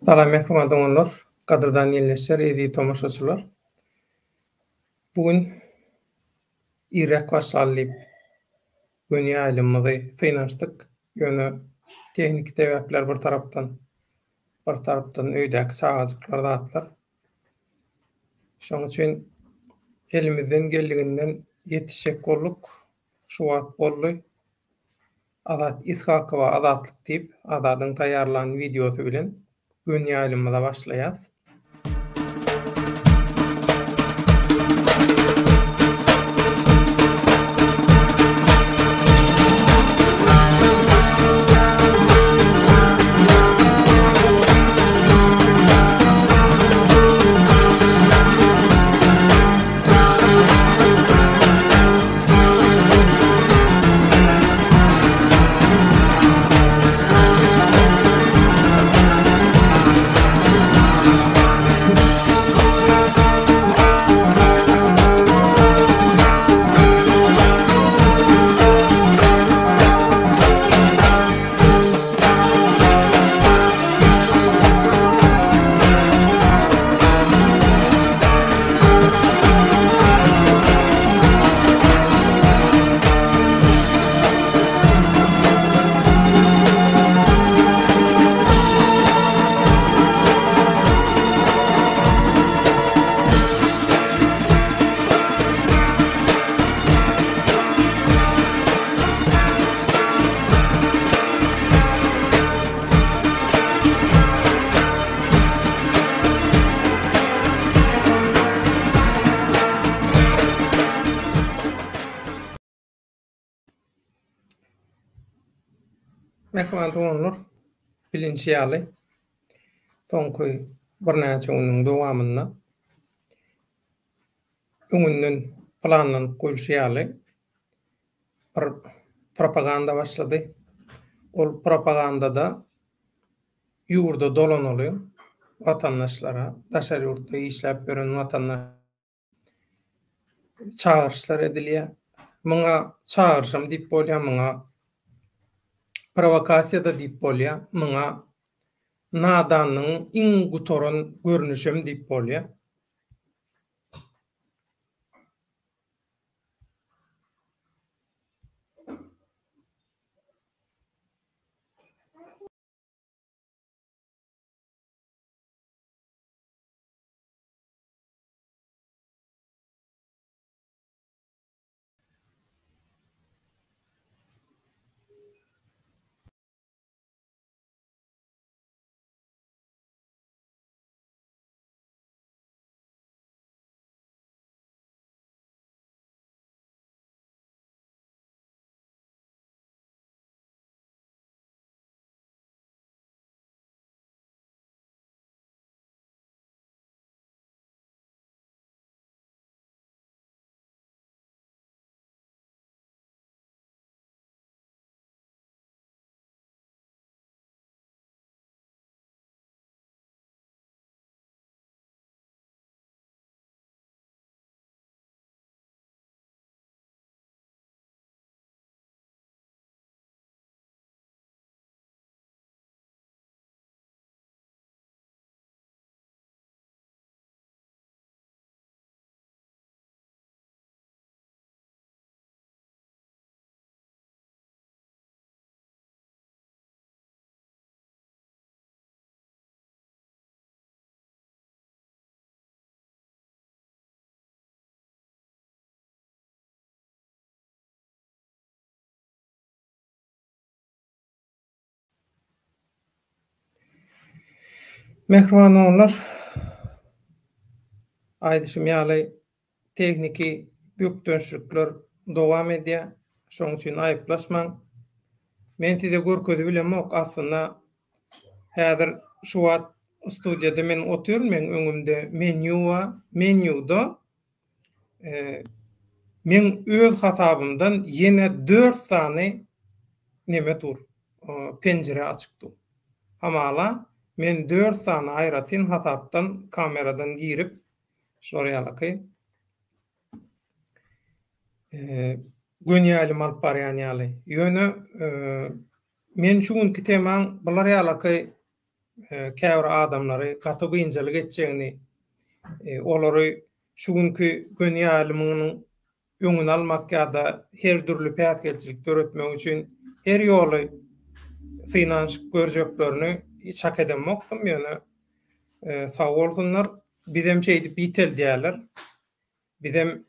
Salam mähriban doganlar, gadyrdan ildeşler, eziz tomaşaçylar. Bu gün irräk başlaly diýip göni ýaýlymymyzy synanyşdyk. Ýöne tehniki sebäpler bir tarapdan, bir tarapdan öýdäki çagajyklar zatlar. Şonuň üçin elimizden geldiginden ýetişjek bolduk. Şu wagt boldy. Azat Ishakowa Azatlyk diýip, Azadyň taýýarlan wideosy bilen göni ýaýlymymyza başlaýas. Mähriban doganlar, bilinşi ýaly, soňky birnäçe günüň dowamynda öňünden planlanyp goýluşy ýaly bir propaganda başlady. Ol propagandada ýurda dolanaly watandaşlara, daşary ýurtda işläp ýören watandaş çagyryşlar edilýär. Muňa çagyryşam diýip bolýar, muňa prowokasiýa-da diýip bolýar, muňa nadanlygyň iň gutaran görnüşem diýip bolýar. Mähriban doganlar, aýdyşym ýaly tehniki bökdençlikler dowam edýär. Şonuň üçin aýyplaşmaň. Men size görkezip bilemok, aslynda häzir şu wagt studiýada men otyryn, meň öňümde menýu bar. Menýuda Meň öz hasabymdan ýene dört sany neme dur, penjire açyk dur. Hamala men dört sany aýratyn hasapdan kameradan girip, şular ýalaky göni ýaýlym alyp barýan ýaly. Ýöne. Men şu günki temaň bular ýalaky käbir adamlary gaty biynjalyk etjegini, olary şu günki göni ýaýlymynyň öňüni almak ýa-da her dürli päsgelçilik döretmek üçin her ýoly synanyşyp görjeklerini çak edemokdym, ýöne sag bolsunlar, bizem şeýdip ýiteldýärler. Bizem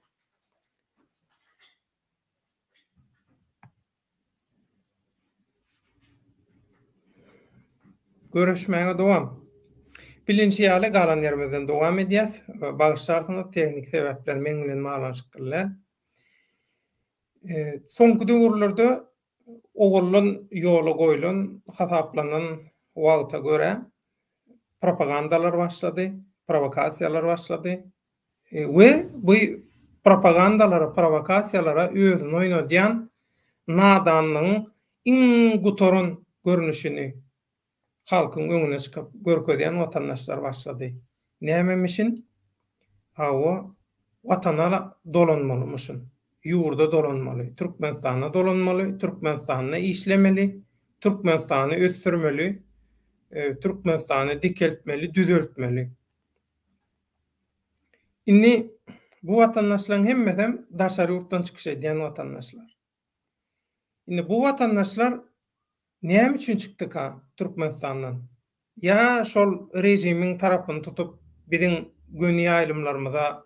Görüşmäge dowam. Bilinşi ýaly galan ýerimizden dowam edýäs. Bagyşlarsyňyz tehniki sebäpler meň bilen baglanyşykly däl. Soňky döwürlerde oguldan ýola goýlan hasaplanan wagta görä propagandalar başlady, prowokasiýalar başlady. We bu propagandalara, prowokasiýalara özüni oýnadýan nadanlygyň iň gutaran görnüşini halkyň öňüne çykyp görkezýän watandaşlar başlady. Nämemişin? Hawa, Watana dolanmalymyşyn. Ýurda dolanmaly, Türkmenistana dolanmaly, Türkmenistanda işlemeli, Türkmenistany ösdürmeli, Türkmenistany dikeltmeli, düzeltmeli. Indi bu watandaşlaryň hemmesem daşary ýurtdan çykyş edýän watandaşlar. Indi bu watandaşlar näme üçin çykdyka Türkmenistandan? Ýa şol režimiň tarapyny tutup biziň göni ýaýlymlarymyza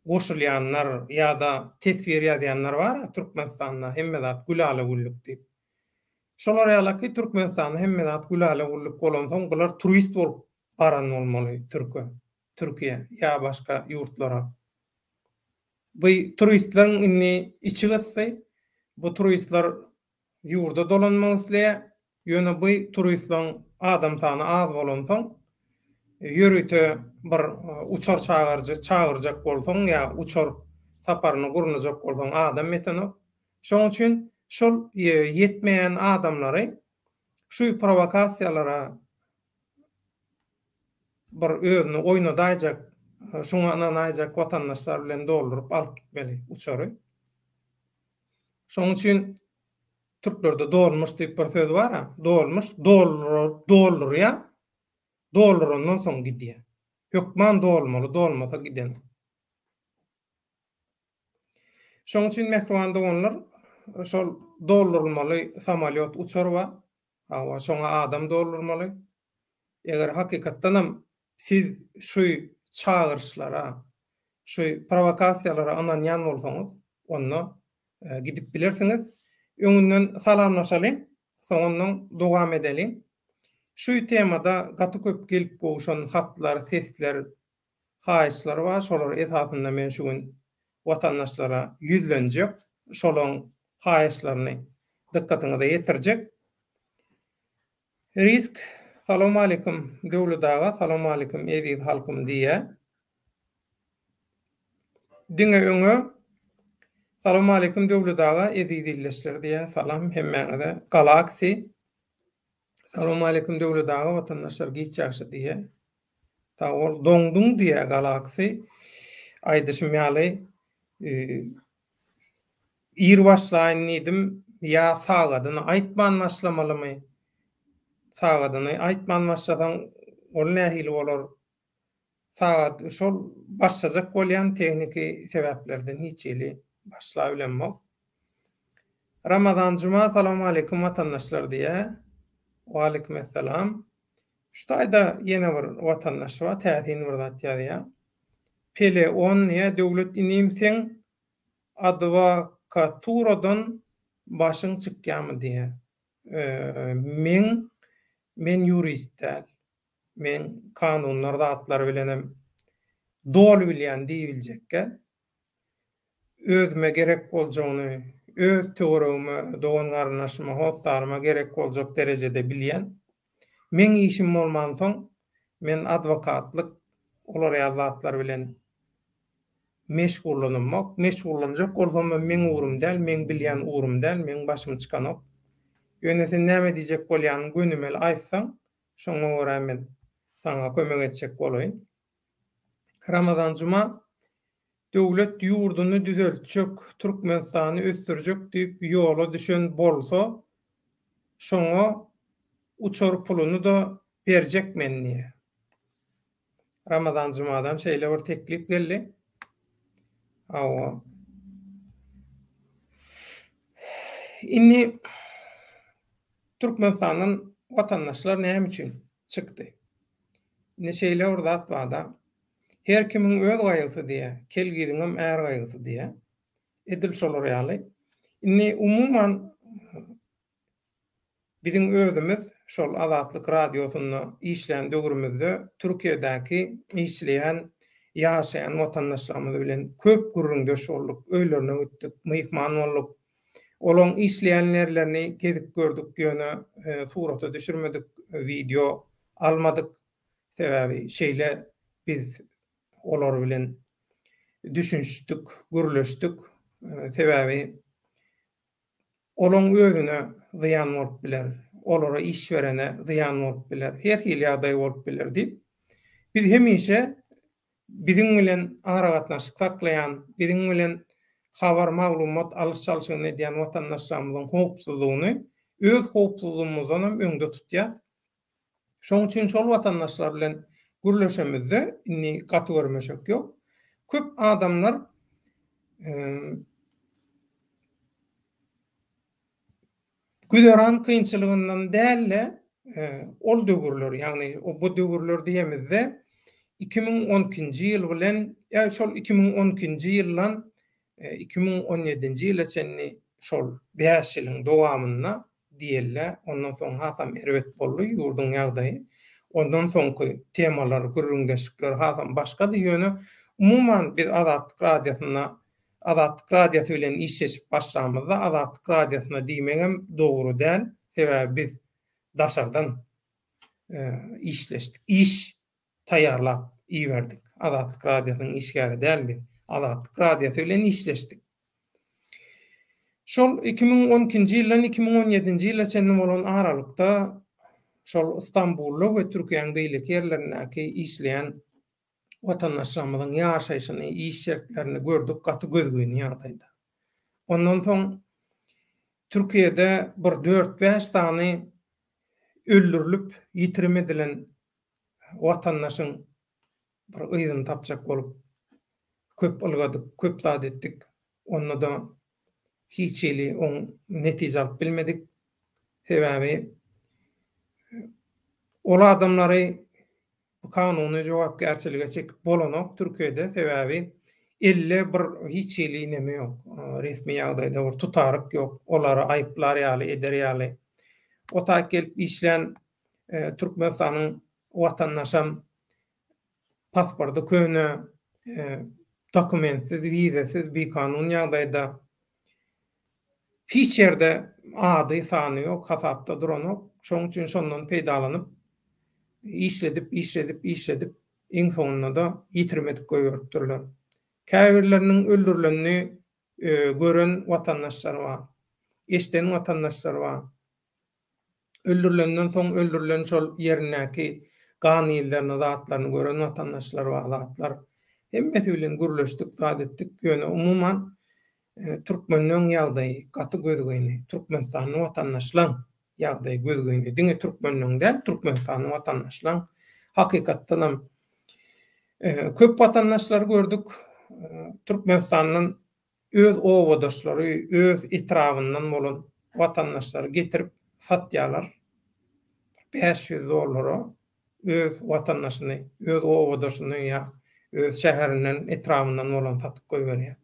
goşulýanlar ýa-da teswir ýazýanlar bar-a Türkmenistanda hemme zat gülala-güllük diýip. Şolar ýalaky Türkmenistanda hemme zat gülala-güllük bolansoň bular turist bolup baran bolmaly türke, Türkiýä ýa başga ýurtlara. Bu turistleriň indi içi gysdy. Bu turistler ýurda dolanmak isleýär. Ýöne bu turistleriň adam sany az bolansoň, ýörite bir uçar çagyryjy çagyrjak bolsaň ýa uçar saparyny gurnajak bolsaň adam ýetenok. Şonuň üçin şol ýetmeýän adamlary şu prowokasiýalara bir özüni oýnadaýjak, şuňa ynanaýjak watandaşlar bilen dolduryp alyp gitmeli uçary. Şonuň üçin türklerde dolmuş diýip bir söz bar-a, dolmuş doldurýar, doldurandan soň gidýär. Hökman dolmaly, dolmasa gidenok. Şonuň üçin mähriban doganlar, şol doldurylmaly samolýot uçar bar. Hawa, şoňa adam doldurmaly. Eger hakykatdanam siz şu çagyryşlara, şu prowokasiýalara ynanýan bolsaňyz, onda gidip bilersiňiz. Öňünden salamlaşalyň, soňundan dowam edeliň. Şu temada gaty köp gelip gowşan hatlar, sesler, haýyşlar bar. Şolar esasynda men şu gün watandaşlara ýüzlenjek, şolaň haýyşlaryny dykgatyňyza ýetirjek. Risk, Salowmalikim Döwlet aga, salowmalikim eziz halkym diýýär. Diňe öňe. Salowmalikim Döwlet aga, eziz ildeşler diýýär. Salam hemmäňize. Galaxy, Salowmalikim Döwlet aga, watandaşlar giç ýagşy diýýär. Sag bol. Doňduň diýýär Galaxy. Aýdyşym ýaly, ir başlaýyn diýdim, ýa sagadyny aýtman başlamalymy? Sagadyny aýtman başlasaň, ol nähili bolar? Sagat şol başlajak bolýan tehniki sebäplerden hiç hili başlabilemok. Ramazan Juma salowmaleýkum watandaşlar diýýär. Waleýkim essalam. Şu taýda ýene bir watandaş bar, täsin bir zat ýazýar. Pele on diýýär, Döwlet inim seň adwokaturadan başyň çykýamy diýýär. Meň men ýurist däl. Men kanunlar zatlar bilenem doly bilýän diýibiljekgä. Özüme gerek boljagyny, öz töweregime, dogan-garyndaşyma, hossaryma gerek boljak derejede bilýän. Meň işim bolmansoň, men adwokatlyk, olar ýaly zatlar bilen meşgullanamok. Meşgullanjak bolsamam meň ugrum däl, meň bilýän ugrum däl, meň başym çykanok. Ýöne sen näme diýjek bolýanyňy gönümel aýtsaň, şoňa görä men saňa kömek etjek bolaýyn. Ramazan Juma Döwlet ýurduny düzeltjek, Türkmenistany ösdürjek diýip ýola düşen bolsa. Şoňa uçar puluny-da berjek men diýýär. Ramazan Jumadan şeýle bir teklip geldi. Hawa. Indi Türkmenistandan watandaşlar näme üçin çykdy? Indi şeýle bir zat bar-da, her kimiň öz gaýgysy diýýär, kelgiziňem är gaýgysy diýýär. Edil şolar ýaly. Indi umuman Biziň özümiz şol Azatlyk Radiosynda işlän döwrümizde Türkiýedäki işleýän, ýaşaýan watandaşlarymyz bilen köp gürrüňdeş bolduk, öýlerine gitdik, myhman bolduk. Olaň işleýän ýerlerini gezip gördük, ýöne surata düşürmedik, wideo almadyk. Sebäbi şeýle biz olar bilen düşünişdik, gürleşdik. Sebäbi Olaň özüne zyýan bolup biler, olara iş berene zyýan bolup biler, her hili ýagdaý bolup biler diýip, biz hemişe biziň bilen aragatnaşyk saklaýan, biziň bilen habar, maglumat alyş-çalşygyny edýän watandaşlarymyzyň howpsuzlygyny öz howpsuzlygymyzdanam öňde tutýas. Şoň üçin şol watandaşlar bilen gürleşemizde indi gaty görmeşek ýok. Köp adamlar güzeran kynçylygyndan däl-de, ol döwürler, ýagny bu döwürler diýemizde 2012-nji ýyl bilen, ýa şol 2012-nji ýyldan 2017-nji ýyla çenli şol bäş ýylyň dowamynda diýildi. Ondan soň hasam erbet boldy ýurduň ýagdaýy. Ondan soňky temalar, gürrüňdeşlikler hasam başgady. Ýöne umuman biz Azatlyk Radiosynda Azatlyk Radiosy bilen işleşip başlamyzda Azatlyk Radiosyna diýmegem dogry däl. Sebäbi biz daşardan işleşdik. Iş taýýarlap iberdik. Azatlyk Radiosynyň işgäri däl biz. Azatlyk Radiosy bilen işleşdik. Şol 2012-nji ýyldan 2017-nji ýyla çenli bolan aralykda şol Stambulda we Türkiýäniň beýleki ýerlerindäki işleýän watandaşlarymyzyň ýaşaýşyny, iş şertlerini gördük, gaty gözgyny ýagdaýda. Ondan soň Türkiýede bir dört-bäş sany öldürilip, ýitirim edilen watandaşyň bir yzyny tapjak bolup köp ylgadyk, köp zat etdik. Onda-da hiç hili oň netije alyp bilmedik. Sebäbi ol adamlary kanuny jogapkärçilige çekip bolanok Türkiýede. Sebäbi elde bir hiç hili neme ýok. Resmi ýagdaýda bir tutaryk ýok. Olary aýyplar ýaly, eder ýaly. O taýyk gelip işlän Türkmenistanyň watandaşam pasporty köne, dokumentsiz, wizasiz, bikanun ýagdaýda hiç ýerde ady, sany ýok, hasapda duranok. Şonuň üçin şondan peýdalanyp, işledip, işledip, işledip, iň soňunda-da ýitirim edip goýberipdirler. Käbirleriniň öldürilenini gören watandaşlar bar, eşiden watandaşlar bar. Öldürilenden soň öldürilen şol ýerindäki gan yzlaryny zatlaryny gören watandaşlar bar zatlar. Hemmesi bilen gürleşdik zat etdik ýöne umuman türkmenleň ýagdaýy gaty gözgyny türkmenistanly watandaşlaň ýagdaýy gözgyny diňe türkmenleň däl türkmenistanly watandaşlaň hakykatdanam köp watandaşlary gördük türkmenistandan öz obadaşlary, öz etrabyndan bolan watandaşlary getirip satýarlar. 500 dollara öz watandaşyny, öz obadaşyny ýa öz şäherinden, etrabyndan bolan satyp goýberýär.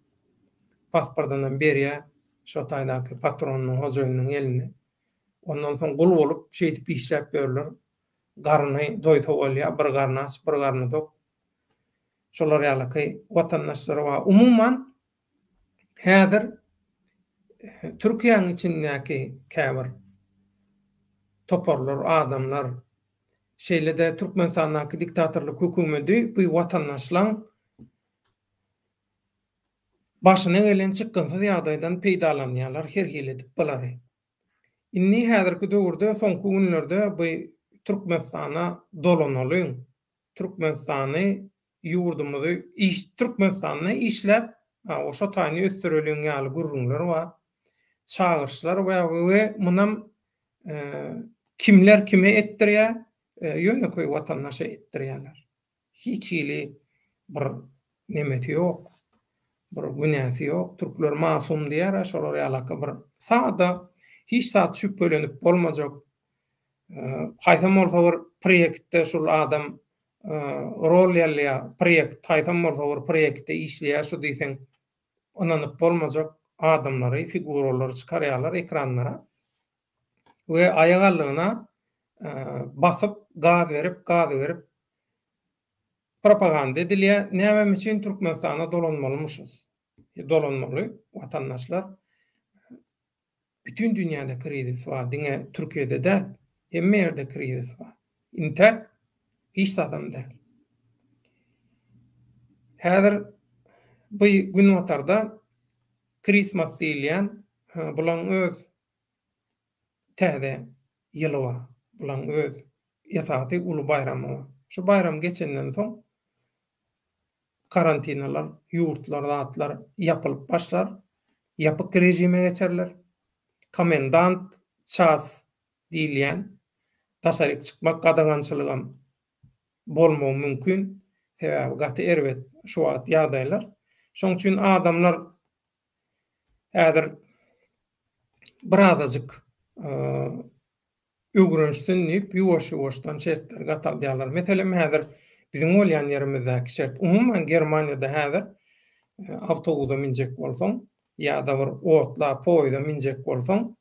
Pasportynam berýär şo taýdaky patronynyň, hojaýynynyň eline. Ondan soň gul bolup şeýdip işläp ýörler. Garny doýsa bolýar, bir garny aç, bir garny dok. Şolar ýalyky watandaşlar bar. Umuman, häzir Türkiýäniň içindäki käbir toparlar, adamlar, şeýle-de Türkmenistandaky diktatorlyk hökümeti bu watandaşlaň başyna gelen çykgynsyz ýagdaýdan peýdalanýarlar her hili edip bulary. Indi häzirki döwürde soňky günlerde bu Türkmenistana dolanalyň, Türkmenistany ýurdumyzy iş Türkmenistanda işläp şo taýyny ösdüreliň ýaly gürrüňler bar. Çagyryşlar bar we munam Kimler kime etdirýär? Ýönekeý watandaşa etdirýärler. Hiç hili bir nemesi ýok, bir günäsi ýok. Türkler masum diýýär-ä, şolar ýalaka bir sada, hiç zat şübhelenip bolmajak, haýsam bolsa bir proýektde şul adam rol ýalýar, proýekt, haýsam bolsa bir proýektde işleýär şu diýseň, ynanyp bolmajak adamlary, figuralary çykarýarlar ekranlara we aýagallygyna basyp, gaz berip, gaz berip propaganda edilýär. Nämem üçin Türkmenistana dolanmalymyşyz? Dolanmaly watandaşlar. Bütin dünýäde krizis bar, diňe Türkiýede däl, hemme ýerde krizis bar. Intäk hiç zadam däl. Häzir bu günbatarda Christmas diýilýän bulaň öz täze ýyly bar. Bulaň öz esasy uly baýramy bar. Şu baýram geçenden soň karantinalar, ýurtlar, zatlar ýapylyp başlar. Ýapyk režime geçerler. Komendant ças diýilýän daşaryk çykmak gadagançylygam bolmagy mümkin. Sebäbi gaty erbet şu wagt ýagdaýlar. Şoň üçin adamlar häzir birazajyk öwrenişsin diýip ýuwaş-ýuwaşdan şertleri gataldýarlar. Meselem häzir biziň bolýan ýerimizdäki şert, umuman Germaniýada häzir awtobusa münjek bolsaň ýa-da bir otla, poýeza münjek bolsaň,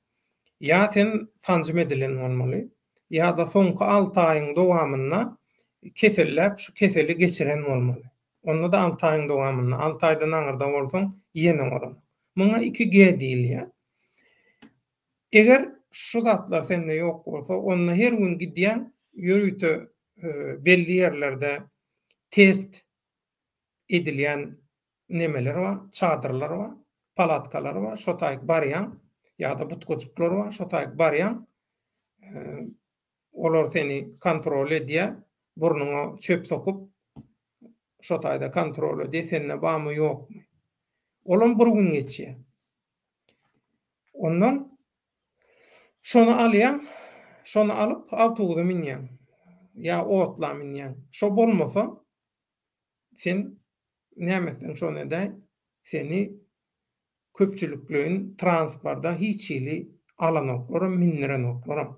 ýa sen sanjym edilen bolmaly, ýa-da soňky alty aýyň dowamynda keselläp şu keseli geçiren bolmaly. Onda-da alty aýyň dowamynda, alty aýdan aňyrda bolsaň ýene bolanok. Muňa 2G diýilýär. Eger şu zatlar sende ýok bolsa, onda her gün gidýäň, ýörite belli ýerlerde test edilýän nemeler bar, çadyrlar bar, palatkalar bar, şo taýyk barýaň ýa-da butkajyklar bar, şo taýyk barýaň, olar seni kontrol edýär, burnuňa çöp sokup, şo taýda kontrol edýär, sende barmy, ýokmy. Olam bir gün geçýär. Ondan şony alýaň, şony alyp awtobusa münýäň ýa otla münýäň. Şo bolmasa sen näme etseň şony edäý, seni köpçülikleýin transporda hiç hili alanoklaram, mündürenoklaram.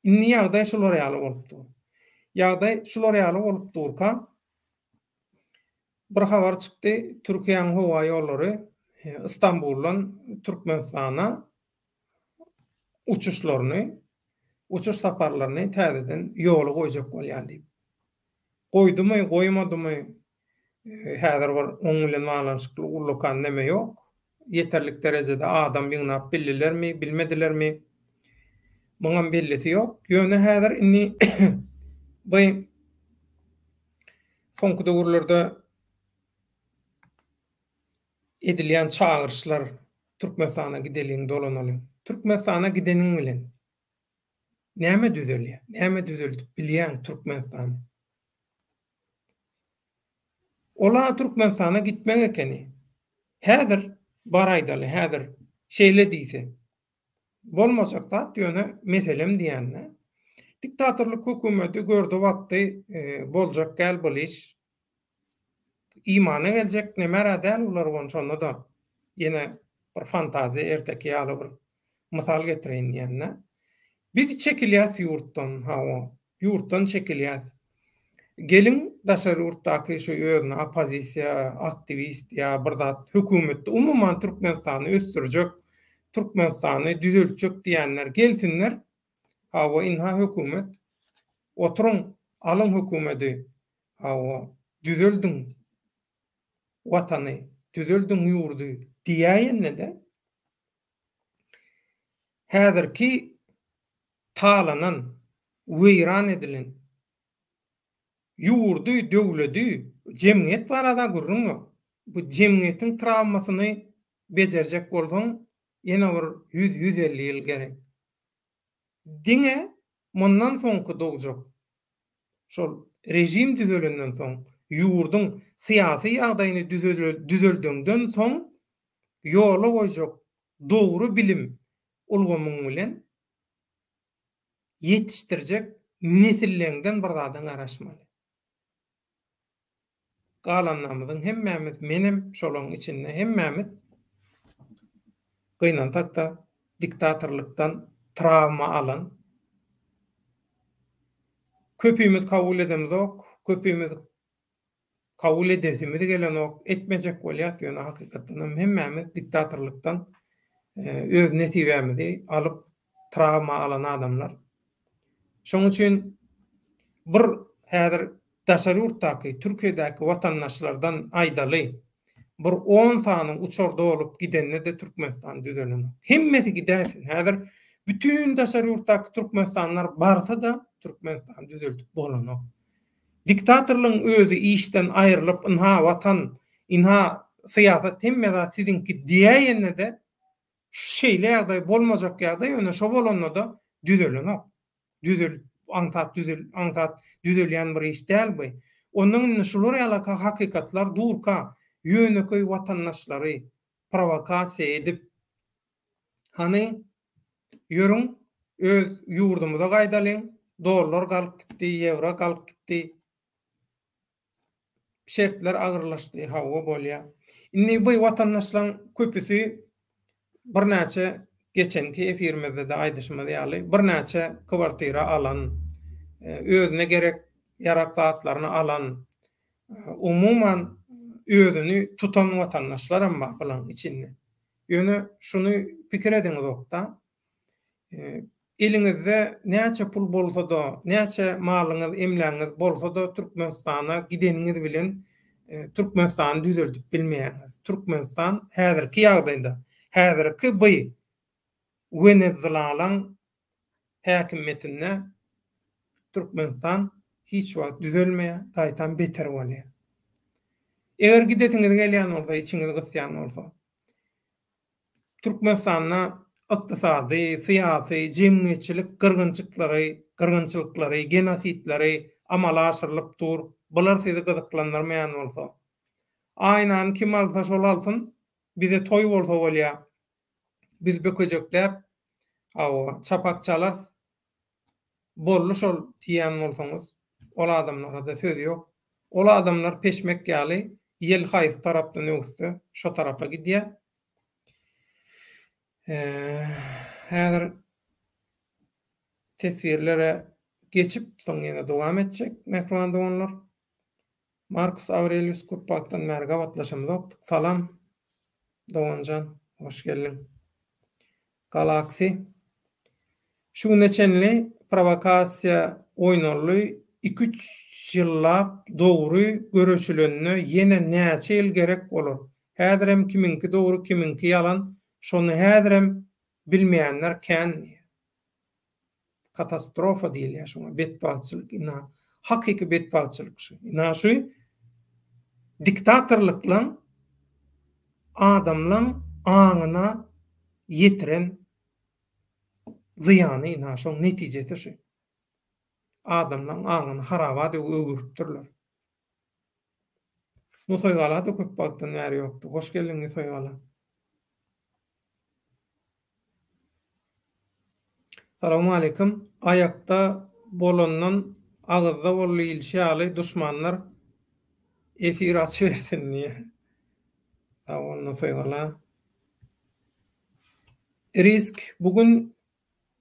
Indi ýagdaý şular ýaly bolup dur. Ýagdaý şular ýaly bolup durka, Bir habar çykdy, Türkiýäniň howa ýollary Stambuldan Türkmenistana uçuşlaryny, uçuş saparlaryny täzeden ýola goýjak bolýar diýip. Goýdumy, goýmadymy, häzir bir oň bilen baglanyşykly ullakan neme ýok. Ýeterlik derejede adam ýygnap bildilermi, bilmedilermi, muňam bellisi ýok. Ýöne häzir indi bu Soňky döwürlerde edilýän çagyryşlar Türkmenistana gideliň, dolanalyň. Türkmenistana gideniň bilen näme düzelýär? Näme düzeldip bilýäň Türkmenistany? Ola Türkmenistana gitmek ekeni. Häzir bar aýdaly, häzir şeýle diýse. Bolmajak zat ýöne meselem diýende. Diktatorlyk hökümeti gördi bakdy boljak gäl bul iş. Imana geljek nemera däl bular gon şonda-da ýene bir fantaziýa erteki ýaly bir mysal getireýin diýende. Biz çekilýäs ýurtdan hawa Ýurtdan çekilýäs. Geliň daşary ýurtdaky şu özüne oppozisiýa, aktiwist ýa bir zat hökümetde umuman Türkmenistany ösdürjek, Türkmenistany düzeltjek diýenler gelsinler. Hawa ynha hökümet. Oturyň, alyň hökümedi. Hawa düzeldiň watany, düzeldiň ýurdy diýäýende-de häzirki talanan, weýran edilen ýurdy, döwledi, jemgyýet barada gürrüň ýok. Bu jemgyýetiň trawmasyny bejerjek bolsaň, ýene bir ýüz, 150 ýyl gerek. Diňe mundan soňky dogjak şol režim düzelenden soň, ýurduň syýasy ýagdaýyny düzeldeňden soň ýola goýjak dogry bilim ulgamyň bilen. ýetişdirjek nesilleňden bir zada garaşmaly. Galanlarymyzyň hemmämiz, menem şolaryň içinde hemmämiz gynansak-da diktatorlykdan trawma alan, köpimiz kabul edemizok, köpimiz kabul edesimiz gelenok, etmejek bolýas, ýöne hakykatdan hem hemmämiz diktatorlykdan öz nesibämizi alyp trawma alan adamlar. Şonuň üçin bir häzir daşary ýurtdaky, Türkiýedäki watandaşlardan aýdaly, bir on sany uçar dolup gidende-de Türkmenistan düzelenok. Hemmesi gidäýsin. Häzir bütin daşary ýurtdaky türkmenistanlylar barsa-da Türkmenistany düzeldip bolanok. Diktatorlygyň özi işden aýrylyp, ynha watan, ynha syýasat hemme zat siziňki diýäýende-de şeýle ýagdaý bolmajak ýagdaý ýöne şo bolanda-da düzelenok. Düzel aňsat düzel aňsat düzelýän bir iş däl bu. Ondan indi şular ýalaka hakykatlar durka ýönekeý watandaşlary prowokasiýa edip hany ýörüň öz ýurdumyza gaýdalyň dollar galyp gitdi ýewro galyp gitdi Şertler agyrlaşdy, hawa bolýa. Indi bu watandaşlaň köpüsi birnäçe geçenki efirimizde-de aýdyşymyz ýaly, birnäçe kwartira alan, özüne gerek ýarak zatlaryny alan, umuman özüni tutan watandaşlaram bar bulaň içinde. Ýöne şuny pikir ediňizokda, Eliňizde näçe pul bolsa-da, näçe malyňyz, emlägiňiz bolsa-da Türkmenistana gideniňiz bilen Türkmenistany düzeldip bilmeýäňiz. Türkmenistan häzirki ýagdaýda, häzirki by Wenezzulalaň häkimiýetinde Türkmenistan hiç wagt düzelmeýär, gaýtam beter bolýar. Eger gidesiňiz gelýän bolsa, içiňiz gysýan bolsa, Türkmenistanda ykdysady, syýasy, jemgyýetçilik gyrgynçyklary, gyrgynçylyklary, genosidleri amala aşyrylyp dur, bular sizi gyzyklandyrmaýan bolsa, aýnany kim alsa şol alsyn, bize toý bolsa bolýa, biz bökejekläp, hawa, çapak çalarys, Boldy şol diýýän bolsaňyz, ol adamlara-da söz ýok. Ol adamlar peşmek ýaly, ýel haýsy tarapdan öwüsse, şo tarapa gidýär. Häzir teswirlere geçip, soň ýene dowam etjek, mähriban doganlar. Markus Aurelius köp wagtdan bäri gabatlaşamyzokdyk. Salam, doganjan, hoş geldiň. Galaxy. Şu güne çenli prowokasiýa oýnaldy, iki-üç ýyllap dogry göreşilende ýene näçe ýyl gerek bolar. Häzirem kimiňki dogry, kimiňki ýalan, şony häzirem bilmeýänler kän diýýär. Katastrofa diýilýär şoňa, betbagtçylyk ynha, hakyky betbagtçylyk şu. Ynha şu diktatorlyklaň adamlaň aňyna ýetiren zyýany ynha şoň netijesi şu. Adamlaň aňyny haraba döwüp öwüripdirler. Nusaýgala-da köp wagtdan bäri ýokdy. Hoş geldiň Nusaýgala. Salowmaleýkim. Aýakda bolandan agyzda bol diýilşi ýaly duşmanlar efir açybersin diýýär. Sag bol Nusaýgala. Risk bu gün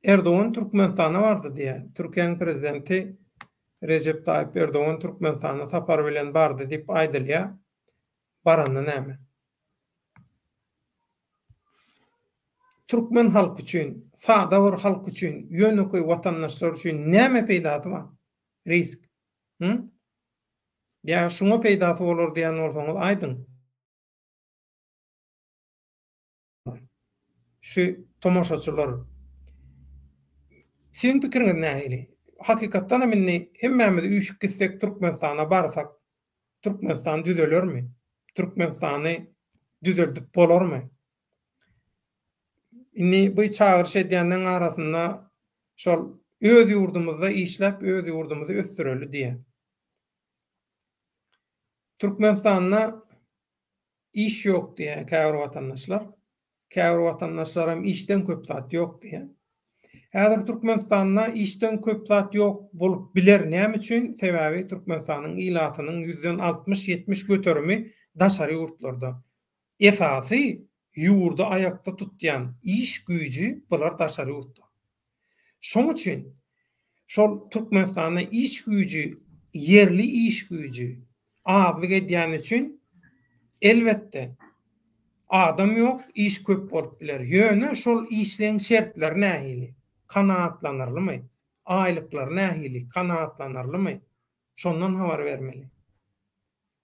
Erdogan Türkmenistana bardy diýýär. Türkiýäniň prezidenti Rejep Taýyp Erdogan Türkmenistana sapar bilen bardy diýip aýdylýar. Baranda näme? Türkmen halky üçin, sada bir halk üçin, ýönekeý watandaşlar üçin näme peýdasy bar? Risk. Hı? Ýa şuňa peýdasy bolar diýen bolsaňyz aýdyň. Şu tomaşaçylar Siziň pikiriňiz nähili? Hakykatdan hem indi hemmämiz üýşüp gitsek Türkmenistana barsak Türkmenistan düzelermi? Türkmenistany düzeldip bolarmy? Indi bu çagyryş edýänleň arasynda şol öz ýurdumyzda işläp öz ýurdumyzy ösdüreli diýýär. Türkmenistanda iş ýok diýýär käbir watandaşlar. Käbir watandaşlaram işden köp zat ýok diýýär. Häzir Türkmenistanda işden köp zat ýok bolup biler. Näme üçin? Sebäbi Türkmenistanyň ilatynyň ýüzden 60-70 göterimi daşary ýurtlarda. Esasy ýurdy aýakda tutýan iş güýji bular daşary ýurtda. Şoň üçin şol Türkmenistanda iş güýji ýerli iş güýji azlyk edýäni üçin elbetde adam ýok iş köp bolup biler. Ýöne şol işleň şertleri nähili? Kanagatlanarlymy? Aýlyklary nähili? Kanagatlanarlymy? Şondan habar bermeli.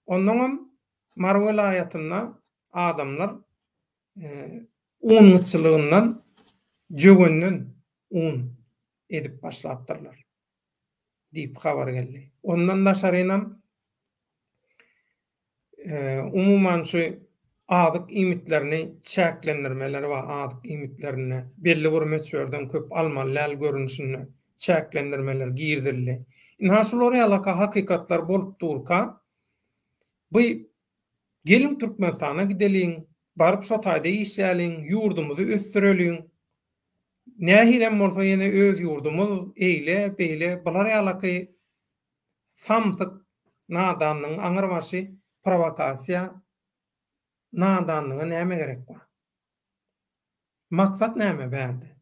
Onnoňam Mary welaýatynda adamlar un gytçylygyndan jöwenden un edip başlapdyrlar diýip habar geldi. Ondan daşarynam umuman şu azyk iýmitlerini çäklendirmeler bar, azyk iýmitlerinde belli bir möçberden köp almaly däl görnüşinde çäklendirmeler girizildi. Ynha şular ýalaka hakykatlar bolup durka Bu geliň Türkmenistana gideliň, baryp şo taýda işläliň, ýurdumyzy ösdüreliň. Nähilem bolsa ýene öz ýurdumyz eýle, beýle bular ýalaky samsyk nadanlygyň aňyrbaşy prowokasiýa nadanlyga näme gerek bar? Maksat näme bärde?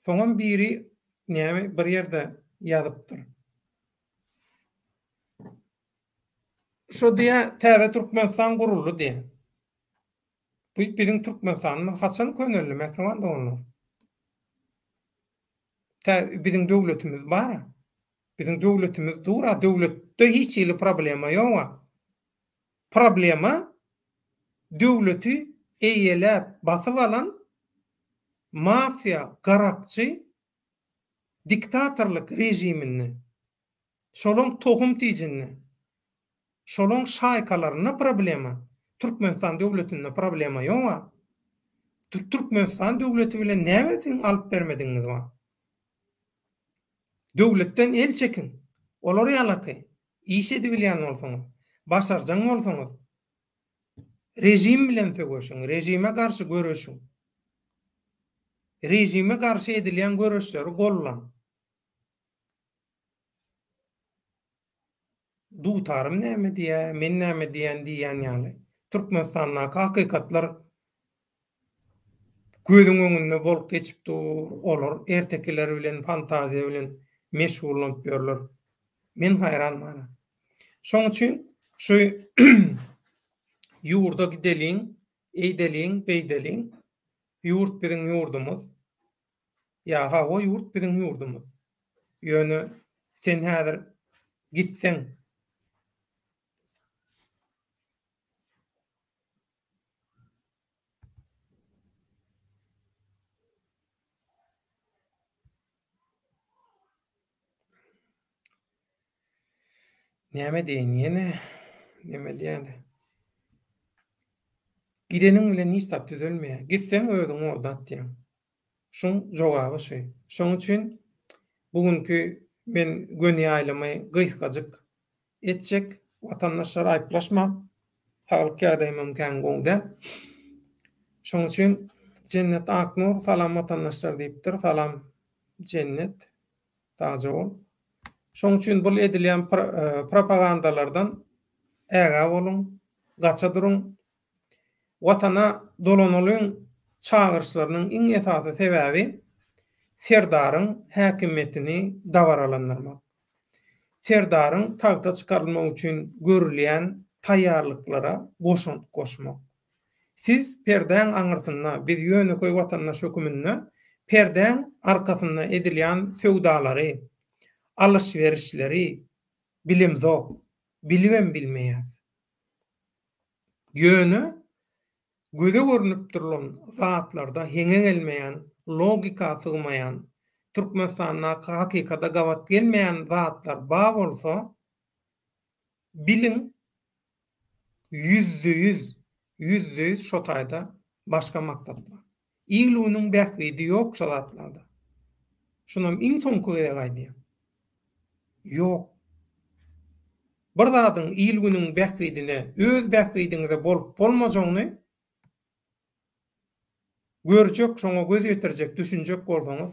Soňam biri näme bir ýerde ýazypdyr. Şo diýä täze Türkmenistan guruldy diýä. Bu biziň Türkmenistanymyz haçan köneldi mähriban doganlar? Tä biziň döwletimiz bara. Biziň döwletimiz dura, döwletde hiç hili problema ýoga. Problema döwleti eýeläp basyp alan mafiýa, garakçy diktatorlyk režiminde. Şolaň tohum tijinde. Şolaň şaýkalarynda problema. Türkmenistan döwletinde problema ýoga. Türkmenistan döwleti bilen näme siziň alyp bermedigiňiz bar? Döwletden el çekiň. Olar ýalaky iş edibilýän bolsaňyz, başarjaň bolsaňyz, režim bilen söweşiň, režime garşy göreşiň. Režime garşy edilýän göreşleri gollaň. Dutarym näme diýýä, men näme diýýän diýýän ýaly. Türkmenistandaky hakykatlar gözüň öňünde bolup geçip dur, olar ertekiler bilen, fantaziýa bilen meşgullanyp ýörler. Men haýran bara. Şoň üçin şu ýurda gideliň, eýdeliň, beýdeliň. Ýurt biziň ýurdumyz. Ýa hawa ýurt biziň ýurdumyz. Ýöne sen häzir gitseň. Näme diýeýin ýene? Näme diýýän? Gideniň bilen hiç zat düzelmeýär. Gitseň özüňi oda atýaň. Şuň jogaby şu. Şoň üçin bu günki men göni ýaýlymy gysgajyk etjek. Watandaşlar aýyplaşmaň. Saglyk ýagdaýymam kän gowy däl. Şoň üçin Jennet Aknur salam watandaşlar diýipdir. Salam Jennet. Sagja bol. Şoň üçin bul edilýän propagandalardan ägä boluň, gaça duruň. Watana dolanalyň çagyryşlarynyň iň esasy sebäbi Serdaryň häkimiýetini dabaralandyrmak. Serdaryň tagta çykarylmagy üçin görülýän taýýarlyklara goşant goşmak. Siz perdäň aňyrsynda, biz ýönekeý watandaş höküminde perdäň arkasynda edilýän söwdalary, alyş-berişleri bilemzok, bilibem bilmeýäs. Ýöne göze görnüp durlan zatlarda heňe gelmeýän, logika sygmaýan, Türkmenistandaky hakykata gabat gelmeýän zatlar bar bolsa, biliň, Ýüzde-ýüz, ýüzde-ýüz şo taýda başga maksat bar. Il-günüň bähbidi ýok şo zatlarda. Şunam iň soňky gezek aýdýan. Ýok. Bir zadyň il-günüň bähbidine, öz bähbidiňize bolup bolmajagyny görjek, şoňa göz ýetirjek, düşünjek bolsaňyz.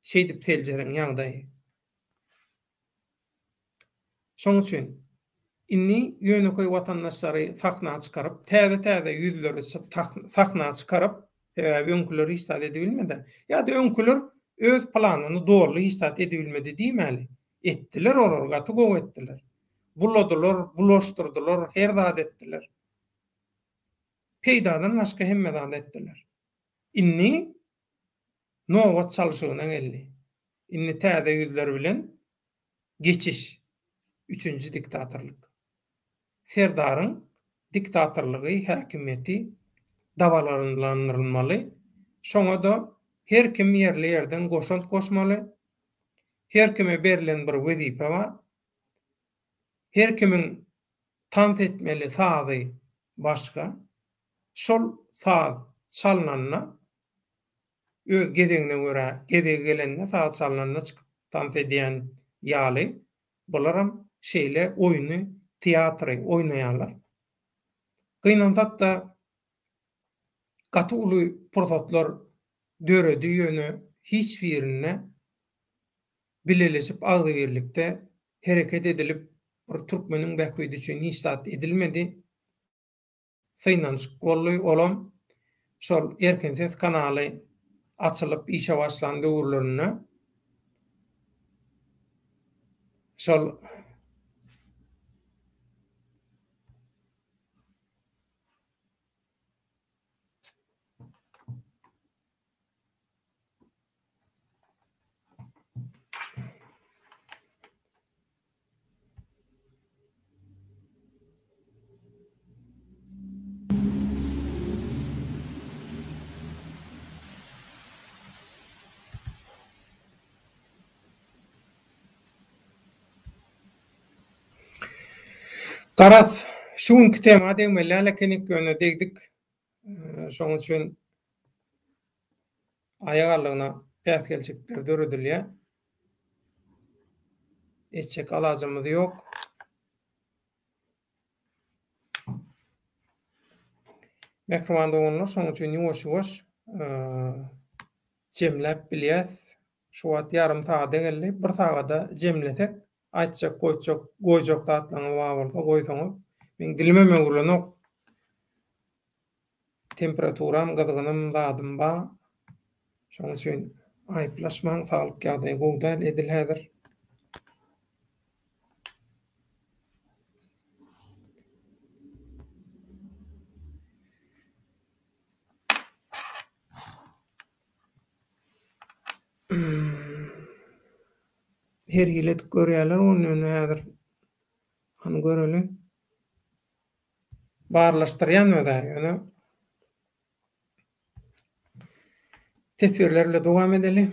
Şeýdip seljeriň ýagdaýy. Şoň üçin indi ýönekeý watandaşlary sahna çykaryp, täze-täze ýüzleri sahna çykaryp, sebäbi öňküler hiç zat edibilmedi. Ýa-da öňküler öz planyny doldy hiç zat edibilmedi diýmäli. Etdiler olar, gaty gowy etdiler. Buladylar, bulaşdyrdylar, her zat etdiler. Peýdadan başga hemme zat etdiler. Indi nobat çalşygyna geldi. Indi täze ýüzler bilen geçiş. Üçünji diktatorlyk. Serdaryň diktatorlygy, häkimiýeti dabaralandyrylmaly. Şoňa-da her kim ýerli-ýerden goşant goşmaly. Her kime berlen bir wezipe bar. Her kimiň tans etmeli sazy başga. Şol saz çalnanda, öz gezegine görä, gezegi gelende saz çalnanda çykyp tans edýän ýaly, bularam şeýle oýny, teatry oýnaýarlar. Gynansak-da, gaty uly pursatlar döredi, ýöne hiç birinde bileleşip agzybirlikde hereket edilip bir türkmeniň bähbidi üçin hiç zat edilmedi. Synanyşyk boldy, olam şol Erkin Ses kanaly açylyp işe başlan döwürlerinde şol Garaz, şu günki tema degmeli däl ekenik, ýöne degdik. Şonuň üçin aýagallygyna päsgelçilikler döredilýär. Etjek alajymyz ýok. Mähriban doganlar, şonuň üçin ýuwaş-ýuwaş jemläp bilýäs. Şu wagt ýarym sagada geldi. Bir sagada jemlesek, aýtjak, goýjak, goýjak zatlaryňyz bar bolsa goýsaňyz. Meň dilimem öwrülenok. Temperaturam, gyzgynym, zadym bar. Şonuň üçin aýyplaşmaň, saglyk ýagdaýy gowy däl edil häzir. Her hili edip görýärler ony ýöne häzir hany göreli. Barlaşdyrýan özä ýöne teswirler bilen dowam edeli.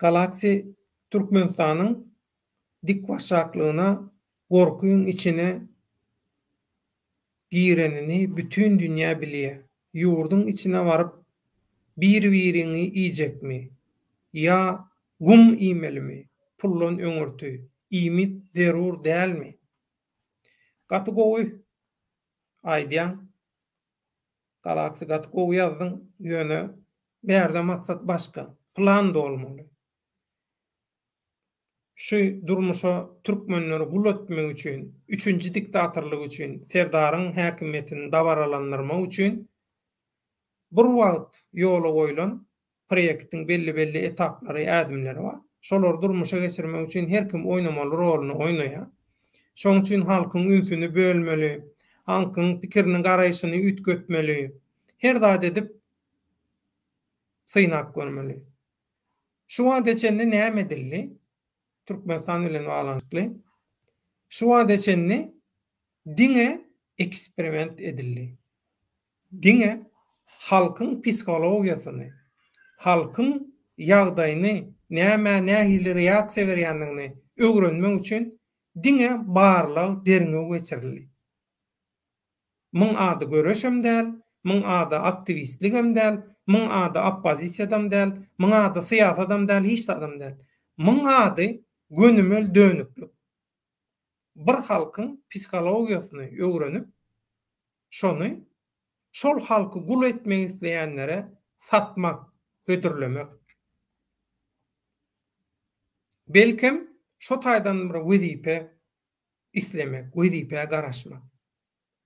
Galaxy Türkmenistanyň dikbaşaklygyna gorkyň içine girenini bütin dünýä bilýä. Ýurduň içine baryp bir-biriňi iýjekmi? Ýa gum iýmelimi? Puldan öňürti iýmit zerur dälmi? Gaty gowy aýdýaň. Galaxy gaty gowy ýazdyň, ýöne bärde maksat başga. Plan dolmaly. Şu durmuşa türkmenleri gul etmek üçin, üçünji diktatorlyk üçin, Serdaryň häkimiýetini dabaralandyrmak üçin bir wagt ýola goýlan proýektiň belli-belli etaplary, ädimleri bar. Şolary durmuşa geçirmek üçin her kim oýnamaly roluny oýnaýar. Şonuň üçin halkyň ünsüni bölmeli, halkyň pikirini, garaýşyny üýtgetmeli. Her zat edip synap görmeli. Şu wagta çenli näme edildi? Türkmenistan bilen baglanyşykly. Şu wagta çenli diňe eksperiment edildi. Diňe halkyň psihologiýasyny, halkyň ýagdaýyny, nämä nähili reaksiýa berýändigini öwrenmek üçin diňe barlag, derňew geçirildi. Muň ady göreşem däl, muň ady aktiwistligem däl, muň ady oppozisiýadam däl, muň ady syýasadam däl, hiç zadam däl. Muň ady gönümel dönüklik. Bir halkyň psihologiýasyny öwrenip, şony şol halky gul etmek isleýänlere satmak, hödürlemek. Belkem, şo taýdan bir wezipe islemek, wezipä garaşmak.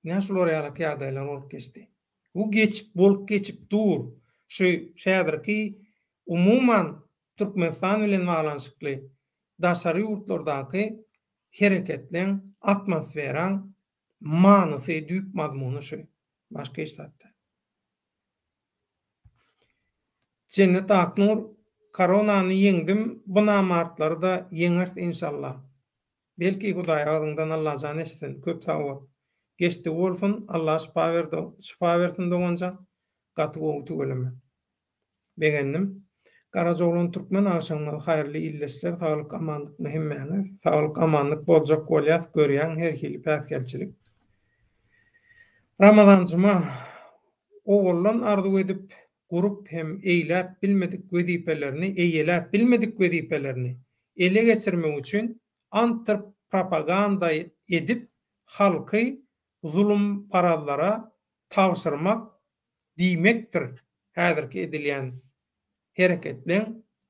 Ine şular ýalyky ýagdaýlar bolup geçdi. Bu geçip bolup geçip dur. Şu häzirki umuman Türkmenistan bilen baglanyşykly daşary ýurtlardaky hereketleň, atmosferaň manysy, düýp mazmuny şu. Başga hiç zat däl. Jennet Aknur, Koronany ýeňdim, bu namartlary-da ýeňeris inşallah. Belki Hudaý agzyňdan Allajan eşitsin. Köp sag bol. Geçdigi bolsun, Allah şypa berdi, şypa bersin doganjan. Gaty gowy tüweleme. Begendim. Garajaoglan Türkmen agşamyňyz haýyrly ildeşler saglyk amanlykmy hemmäňiz saglyk amanlyk boljak bolýas görýäň her hili päsgelçilik Ramazan Juma owaldan arzuw edip gurup hem eýläp bilmedik wezipelerini eýeläp bilmedik wezipelerini ele geçirmek üçin antrpropaganda edip halky zulumparazlara tabşyrmak diýmekdir häzirki edilýän hereketleň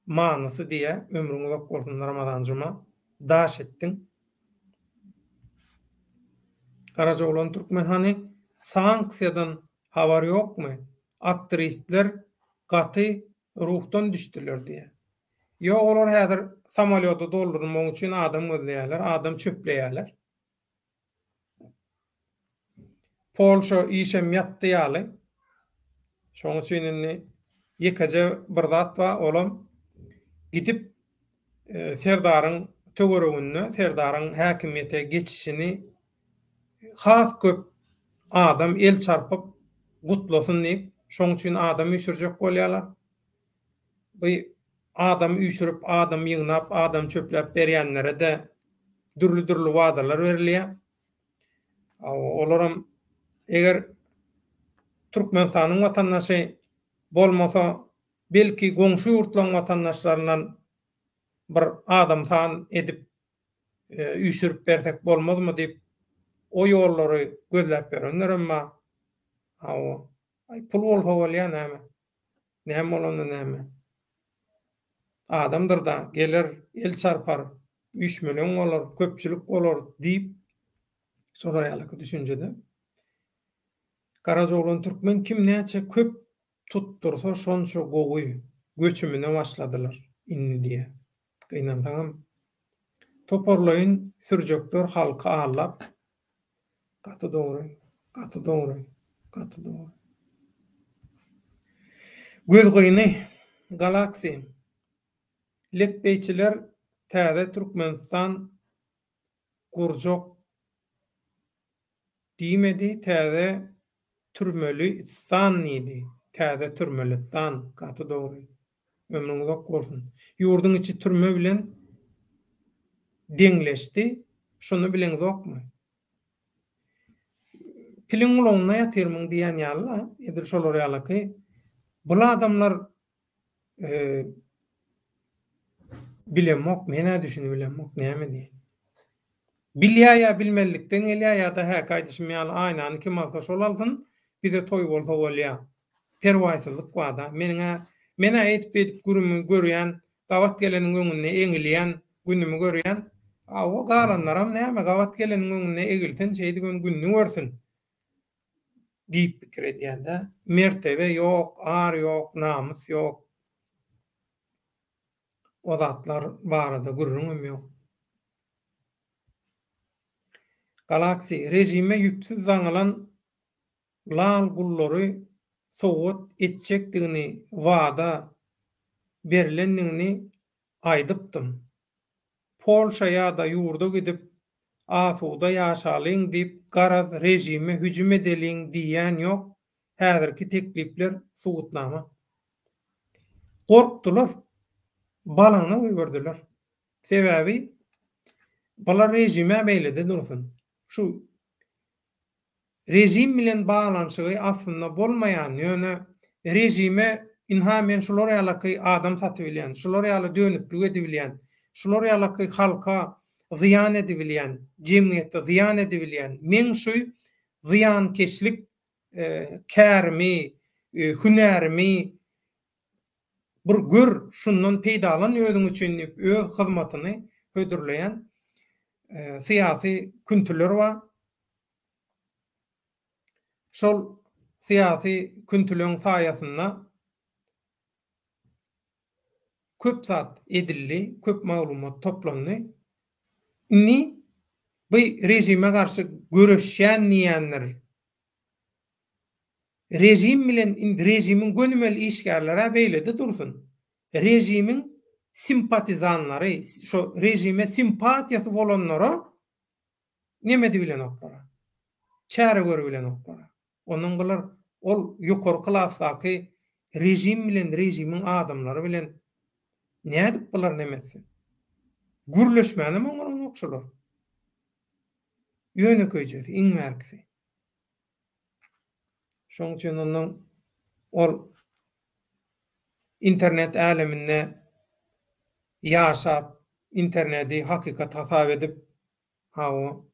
manysy diýä ömrüň uzak bolsun Ramazan Juma daş etdiň. Garajaoglan Türkmen hany sanksiýadan habar ýokmy aktristler gaty ruhdan düşdüler diýä. Ýok olar häzir samolýoda doldurmak üçin adam gözleýärler adam çöpleýärler. Polşa işem ýatdy ýaly. Şoň üçin indi ýekeje bir zat bar, olam gidip Serdaryň töwereginde Serdaryň häkimiýete geçişini has köp adam el çarpyp gutlasyn diýip, şoň üçin adam üýşürjek bolýarlar. Bu adam üýşürip, adam ýygnap, adam çöpläp berýänlere-de dürli-dürli wadalar berilýär. Olaram eger Türkmenistanyň watandaşy bolmasa, belki goňşy ýurtlaryň watandaşlaryndan bir adam san edip üýşürip bersek bolmazmy diýip, o ýollary gözläp ýörenlerem bar. Hawa, pul bolsa bolýar näme. Näme bolanda näme. Adamdyr-da, geler, el çarpar, üýşmeleň bolar, köpçülik bolar diýip, şolar ýalyky düşünjede. Garajaoglan türkmen kim näçe köp tutdursa şonça gowy, göçümine başladylar indi diýýär. Gynansaňam, toparlaýyn sürjekler halky aldap, Gaty dogry. Gaty dogry. Gaty dogry. Gözgyny Galaxy. Lepbeýçiler täze Türkmenistan gurjak diýmedi täze türmeli stan diýdi. Täze türmelistan. Gaty dogry. Ömrüň uzak bolsun. Ýurduň içi türme bilen deňleşdi. Şuny bileňzokmy? Piliň gulagynda ýatyrmyň diýen ýaly-la, edil şolar ýalyky. Bul adamlar bilemok, men-ä düşünibilemok näme diýen. Bilýär ýa bilmezlikden gelýär ýa-da häki aýdyşym ýaly aýnany kim alsa şol alsyn, bize toý bolsa bolýar. Perwaýsyzlyk bar-da. Meniň-ä, men-ä eýdip-beýdip günümi görýän, gabat geleniň öňünde eňilýän günümi görýän. Hawa, galanlaram näme, gabat geleniň öňünde egilsin, şeýdibem gününi görsün diýip pikir edýän-dä. Mertebe ýok, ar ýok, namys ýok. O zatlar barada gürrüňem ýok. Galaxy, režime ýüpsüz daňylan lal gullary sowgat etjekdigini wada berlendigini aýdypdym. Polşa ýa-da ýurda gidip asuda ýaşalyň diýip garaz režime hüjüm edeliň diýýän ýok häzirki teklipler subutnama. Gorkdular. Balagyna goýberdiler. Sebäbi bular režime beýlede dursun. Şu režim bilen baglanyşygy aslynda bolmaýan, ýöne režime ynha men şular ýalaky adam satybilýän, şular ýaly dönüklik edibilýän, şular ýalaky halka zyýan edibilýän, jemgyýete zyýan edibilýän, meň şu zyýankeşlik kärimi, hünärimi. Bir gör, şundan peýdalan özüň üçin diýip öz hyzmatyny hödürleýän syýasy küntüler bar. Şol syýasy küntüleň saýasynda köp zat edildi, köp maglumat toplandy. Indi bu režime garşy göreşýän diýýänler Režim bilen indi režimiň gönümel işgärler-ä beýlede dursun. Režimiň simpatizanlary, şo režime simpatiýasy bolanlara neme edibilenoklar-a. Çäre görübilenoklar-a. Ondan bular ol ýokary klasdaky režim bilen režimiň adamlary bilen nädip bular neme etsin. Gürleşmänem oňaranok şolar. Ýönekeýjesi, iň bärkisi. Şonuň üçin ondan ol internet äleminde ýaşap, interneti hakykat hasap edip, hawa,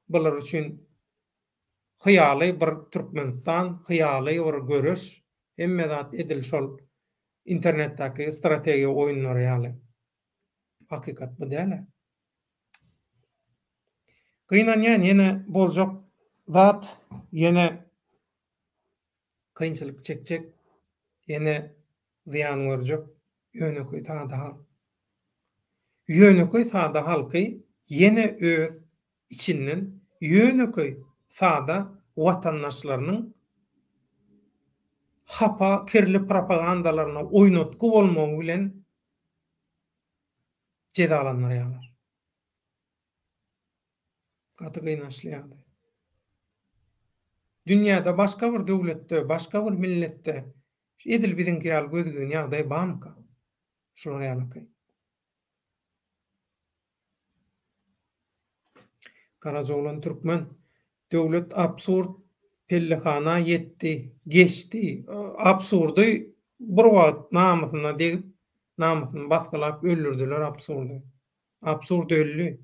bular üçin hyýaly bir Türkmenistan, hyýaly bir göreş, hemme zat edil şol internetdäki strategiýa oýunlary ýaly. Hakykat bu däl-ä. Gynanýan ýene boljak zat ýene kynçylyk çekjek ýene zyýan görjek ýönekeý sada halk. Ýönekeý sada halky ýene öz içinden ýönekeý sada watandaşlarynyň hapa kirli propagandalaryna oýnatgy bolmagy bilen jezalandyrýarlar. Gaty gynançly ýagdaý. Dünýäde başga bir döwletde, başga bir milletde edil biziňki ýaly gözgyn ýagdaý barmyka? Şular ýalyky. Garajaoglan Türkmen, Döwlet absurd pellehana ýetdi, geçdi. Absurdy bir wagt namysyna degip, namysyny basgylap öldürdiler absurdy. Absurd öldi.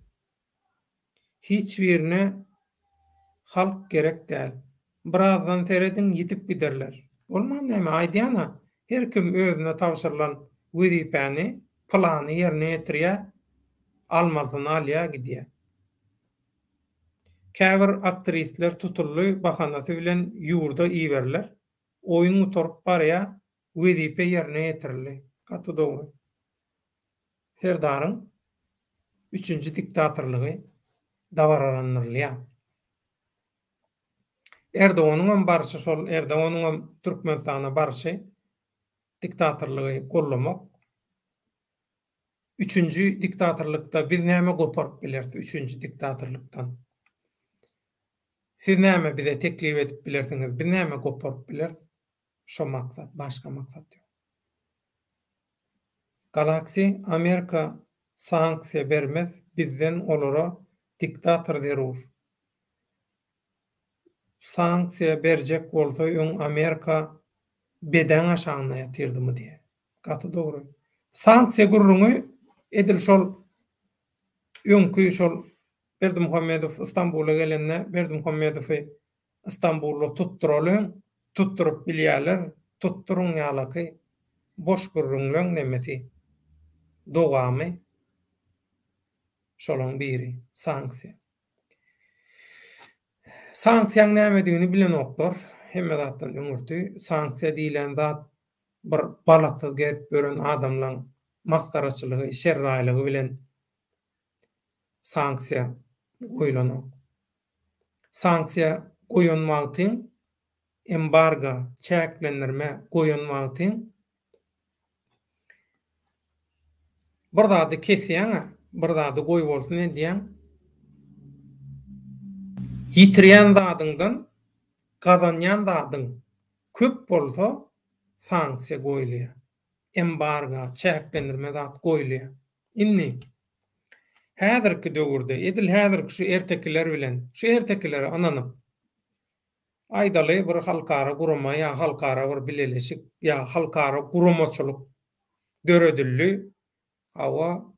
Hiç birine halk gerek däl. Birazdan serediň ýitip giderler. Bolman näme aýdýana her kim özüne tabşyrylan wezipäni plany ýerine ýetirýä almalysyny alýa gidýä. Käbir aktristler tutuldy bahanasy bilen ýurda iberiler. Oýun gutaryp barýa wezipe ýerine ýetirildi. Gaty dogry. Serdaryň üçünji diktatorlygy dabaralandyrylýar. Erdoganyňam barşy şol, Erdoganyňam Türkmenistana barşy diktatorlygy gollamak. Üçünji diktatorlykda biz näme goparyp bileris üçünji diktatorlykdan? Siz näme bize teklip edip bilersiňiz, biz näme goparyp bileris? Şo maksat, başga maksat ýok. Galaxy Amerika sanksiýa bermez bizden olara diktator zerur. Sanksiýa berjek bolsa öň Amerika bedäň aşagynda ýatyrdymy diýýär. Gaty dogry. Sanksiýa gürrüňi edil şol öňki şol Berdimuhamedow Istanbula gelende Berdimuhamedowy Istanbulda tutduralyň, tutduryp bilýärler, tutduryň ýalaky boş gürrüňleň nemesi, dowamy şolaň biri, sanksiýa. Sanksiýaň nämedigini bilenoklar, hemme zatdan öňürti sanksiýa diýlen zat bir balaksyz gezip ýören adamlaň masgaraçylygy, şerraýlygy bilen sanksiýa goýlanok. Sanksiýa goýan wagtyň, embargo, çäklendirme goýan wagtyň bir zady kesýäň-ä, bir zady goýbolsun edýäň. Ýitirýän zadyňdan gazanýan zadyň köp bolsa sanksiýa goýulýar. Embargo, çäklendirme zat goýulýar. Indi, häzirki döwürde, edil häzirki şu ertekiler bilen, şu ertekilere ynanyp, aýdaly bir halkara gurama ýa halkara bir bileleşik ýa halkara guramaçylyk döredildi, hawa,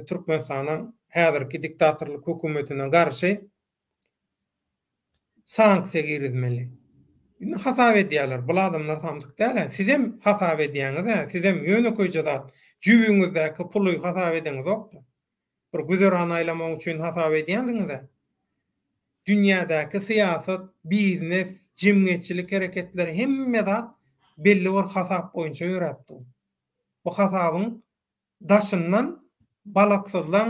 Türkmenistanyň häzirki diktatorlyk hökümetine garşy sanksiýa girizmeli. Indi hasap edýärler. Bul adamlar samsyk däl-ä. Sizem hasap edýäňiz-ä. Sizem ýönekeýje zat, jübüňizdäki puly hasap edeňizokmy? Bir güzeran aýlamak üçin hasap edýänsiňiz-ä. Dünýädäki syýasat, biznes, jemgyýetçilik hereketleri hemme zat belli bir hasap boýunça ýöräp dur. Bu hasabyň daşyndan balaksyzlaň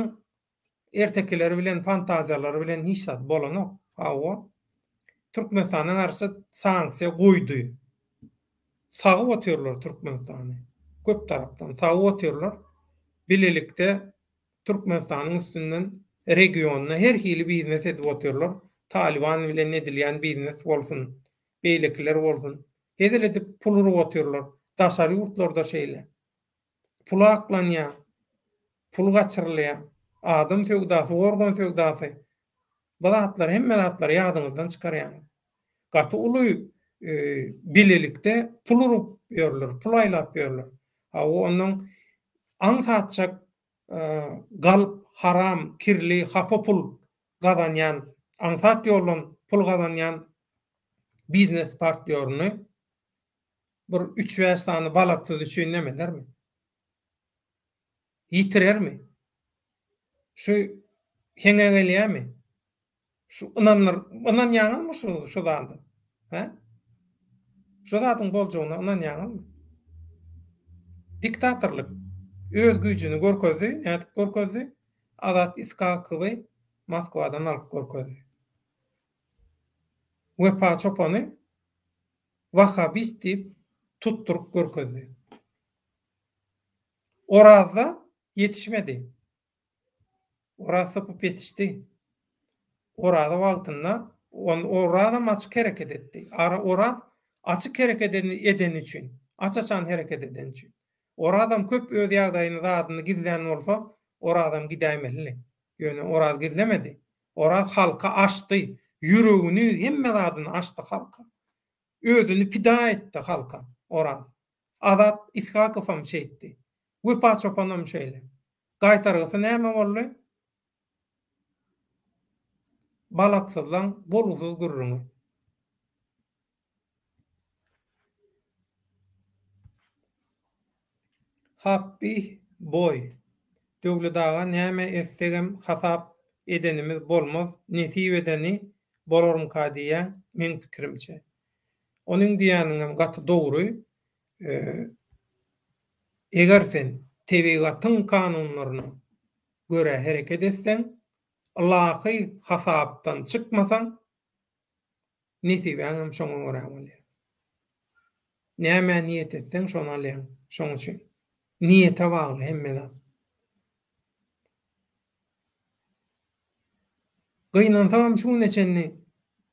ertekileri bilen, fantaziýalary bilen hiç zat bolanok. Hawa, Türkmenistana garşy sanksiýa goýdy. Sagyp otyrlar Türkmenistany. Köp tarapdan sagyp otyrlar. Bilelikde Türkmenistanyň üstünden regionda her hili biznes edip otyrlar. Talyban bilen edilýän biznes bolsun, beýlekiler bolsun. Hezil edip pul urup otyrlar. Daşary ýurtlarda şeýle. Pul aklanýar, pul gaçyrylýar, adam söwdasy, organ söwdasy. Bu zatlary, hemme zatlary ýadyňyzdan çykarýaňyz. Gaty uly bilelikde pul urup ýörler, pul aýlap ýörler. Hawa, onnoň aňsatjak galp, haram, kirli, hapa pul gazanýan, aňsat ýoldan pul gazanýan biznes partnýoryny bir üç-bäş sany balaksyz üçin nemelermi? Ýitirermi? Şu heňe gelýärmi? Şu ynandyr, ynanýaňyzmy şu şu zada? Hä? Şu zadyň boljagyna ynanýaňyzmy? Diktatorlyk öz güýjüni görkezdi, nädip görkezdi? Azat Iskakowy Moskwadan alyp görkezdi. Wepa çopany wahhabist diýip tutduryp görkezdi. Orazda ýetişmedi. Oraz sypyp ýetişdi. Oraza wagtynda Orazam açyk hereket etdi. Oraz açyk hereket edeni üçin, aç-açan hereket edeni üçin. Orazam köp öz ýagdaýyny zadyny gizlän bolsa, Orazam gidäýmelidi. Ýöne Oraz gizlemedi. Oraz halka açdy, ýüregini, hemme zadyny açdy halka. Özüni pida etdi halka Oraz. Azat Ishakowam şeýtdi. Wepa çopanam şeýle. Gaýtargysy näme boldy? Balaksyzlaň bolgusyz gürrüňi. Happy boy Döwlet aga näme etsegem hasap edenimiz bolmaz nesip edeni bolarmyka diýýän meň pikirimçe. Onuň diýýäniňem gaty dogry eger sen tebigatyň kanunlaryna görä hereket etseň ylahy hasapdan çykmasaň Nesibäňem şoňa görä bolýar. Nämä niýet etseň, şony alýaň. Şoň üçin niýete bagly hemme zat. Gynansagam şu güne çenli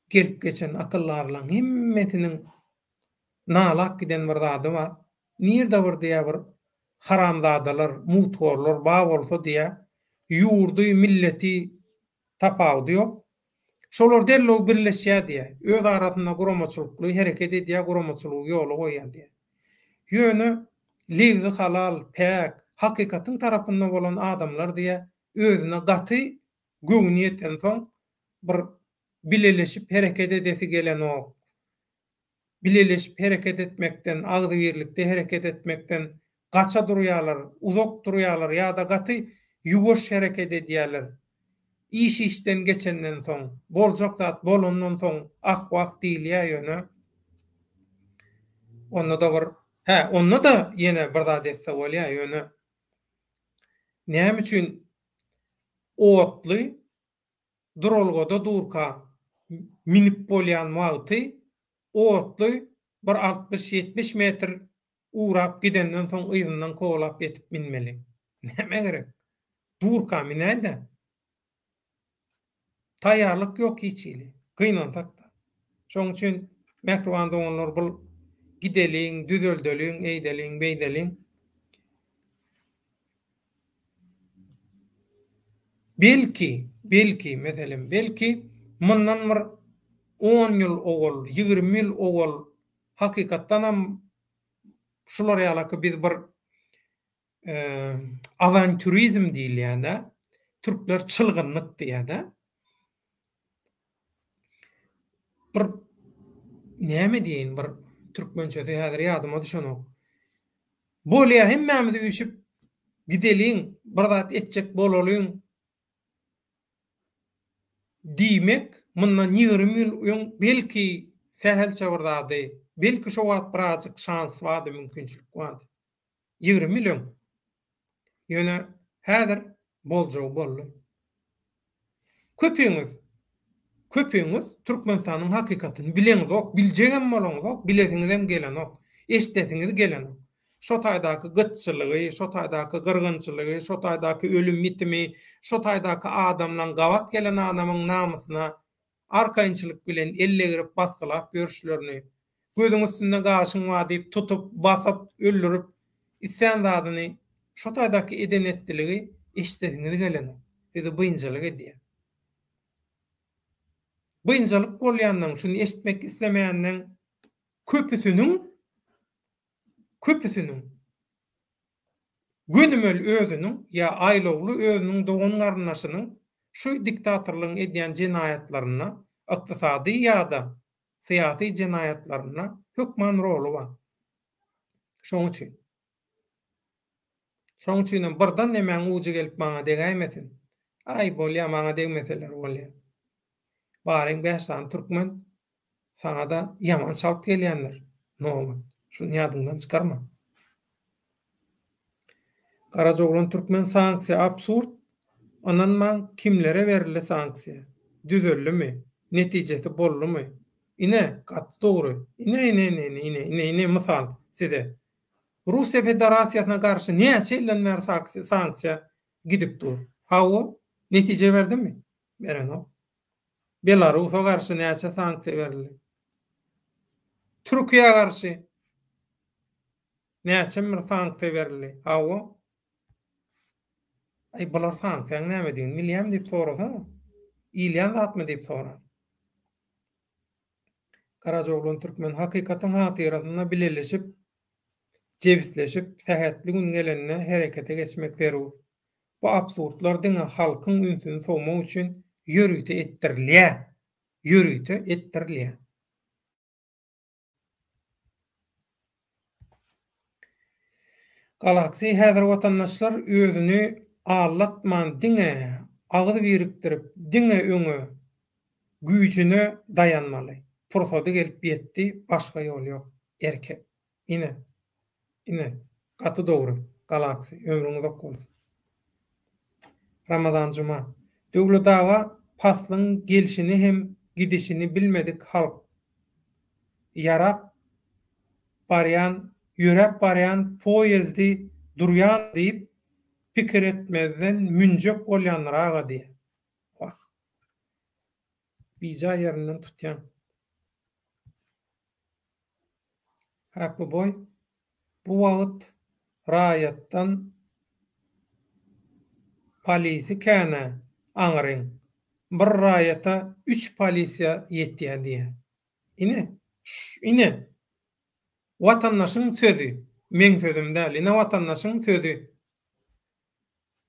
gelip geçen akyldarlaň hemmesiniň nalap giden bir zady bar. Nirde bir diýýär bir haramzadalar, mugthorlar bar bolsa diýýär, ýurdy, milleti Tapawudy ýok. Şolar derrew birleşýär diýýär. Öz arasynda guramaçylykly hereket edýär, guramaçylygy ýola goýýar diýýär. Ýöne lebzi halal, päk, hakykatyň tarapynda bolan adamlar diýýär, özüne gaty göwni ýetensoň bir bileleşip hereket edesi gelenok. Bileleşip hereket etmekden, agzybirlikde hereket etmekden gaça durýarlar, uzak durýarlar ýa-da gaty ýuwaş hereket edýärler. Iş işden geçenden soň, boljak zat bolandan soň ah-wah diýilýär ýöne onda-da bir, hä, onda-da ýene bir zat etse bolýar ýöne näme üçin otly duralgada durka münüp bolýan wagty otly bir altmyş-ýetmiş metr ugrap gidenden soň yzyndan kowalap ýetip münmeli. Nämä gerek? Durka münäý-dä. Taýýarlyk ýok hiç hili. Gynansak-da. Şonuň üçin mähriban doganlar bul gideliň, düzeldeliň, eýdeliň, beýdeliň. Belki, belki, meselem, belki, mundan bir on ýyl owal, 20 ýyl owal hakykatdanam şular ýalaky biz bir awantýurizm diýilýän-dä, türkler çylgynlyk diýýär-dä. Bir. Näme diýeýin bir türkmençesi häzir ýadyma düşenok. Bolýa hemmämiz üýşüp gideliň bir zat etjek bolalyň diýmek mundan 20 ýyl öň belki sähelçe bir zady belki şo wagt birazjyk şans bardy mümkinçilik bardy. 20 ýyl öň. Ýöne häzir boljagy boldy. Köpüňiz, köpüňiz Türkmenistanyň hakykatyny bileňzok, biljegem bolaňzok, bilesiňizem gelenok, eşdesiňiz gelenok. Şo taýdaky gytçylygy, şo taýdaky gyrgynçylygy, şo taýdaky ölüm-ýitimi, şo taýdaky adamlaň gabat gelen adamyň namysyna arkaýynçylyk bilen el degrip basgylap ýörüşlerini, gözüň üstünde gaşyň bar diýip tutup, basyp, öldürip, islän zadyny şo taýdaky eden-etdiligi eşidesiňiz gelenok, sizi biynjalyk edýär. Biynjalyk bolýanlaň, şuny eşitmek islemeýänleň köpüsiniň, köpüsiniň Gönümel özüniň ýa aýlawly özüniň dogan-garyndaşynyň şu diktatorlygyň edýän jenaýatlarynda, ykdysady ýa-da syýasy jenaýatlarynda hökman roly bar. Şoň üçin. Şoň üçinem birden nemäň ujy gelip maňa degäýmesin. Aý, bolýa, maňa degmeseler bolýa. Baryň bäş sany türkmen saňa-da ýaman çalt gelýändir, nobat. Şuny ýadyňdan çykarma. Garajaoglan türkmen sanksiýa absurd, ynanmaň kimlere berildi sanksiýa, düzeldimi, netijesi boldumy? Ine, gaty dogry. Ine ine ine ine ine ine ine mysal size. Russiýa Federasiýasyna garşy näçe ýyldan bäri sanksiýa gidip dur. Hawa, netije berdimi? Berenok. Belarusa garşy näçe sanksiýa berildi? Türkiýä garşy näçe bir sanksiýa berildi? Hawa. Aý, bular sanksiýaň nämedigini bilýärmi diýip sorasana. Iýilýän zatmy diýip sorar. Garajaoglan türkmen hakykatyň hatyrasynda bileleşip, jebisleşip, sähetli gün gelende herekete geçmek zerur. Bu absurdlar diňe halkyň ünsüni sowmak üçin ýörite etdirilýär. Ýörite etdirilýär. Galaxy häzir watandaşlar özüni aldatman diňe agyz birikdirip diňe öňe güýjüne daýanmaly. Pursady gelip ýetdi başga ýol ýok. Erkek. Ine. Ine. Gaty dogry. Galaxy. Ömrüň uzak bolsun. Ramazan Juma. Döwlet aga paslyň gelşini hem gidişini bilmedik halk. Ýarap barýan, ýöräp barýan poýezdi durýan diýip pikir etmezden münjek bolýandyr aga diýýär. Wah. Bijaý ýerinden tutýaň. Happy boy bu wagt raýatdan polisi känä aňryň bir raýata üç polisiýa ýetýä diýä. Ine ine watandaşyň sözi meň sözüm däl ine watandaşyň sözi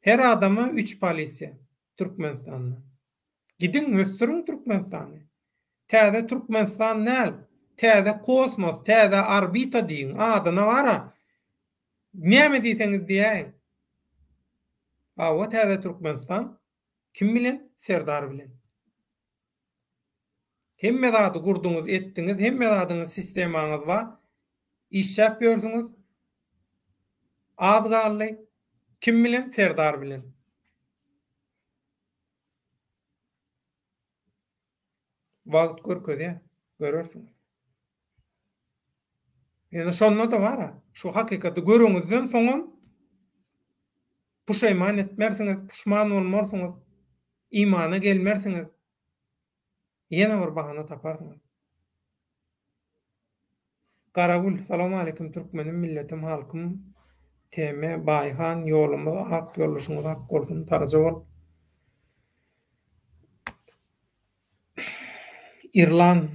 her adama üç polisiýa Türkmenistanda. Gidiň ösdüriň Türkmenistany. Täze Türkmenistan däl, täze kosmos, täze orbita diýiň, adyna bara näme diýseňiz diýäýiň. Hawa täze Türkmenistan kim bilen? Serdar bilen. Hemme zady gurduňyz, etdiňiz, hemme zadyňyz sistemaňyz bar. Işläp ýörsüňiz. Az galdy. Kim bilen? Serdar bilen. Wagt görkezýär, görersiňiz. Ýöne şonda-da bar-a, şu hakykaty göreňizden soňam puşeýman etmersiňiz, puşman bolmarsyňyz, imana gelmersiňiz. Ýene bir bahana taparsyňyz. Garagül Salowmaleýkim Türkmenim milletim halkym TM Baýhan ýolumyz ak ýoldaşyňyz ak bolsun sagja bol. Irlan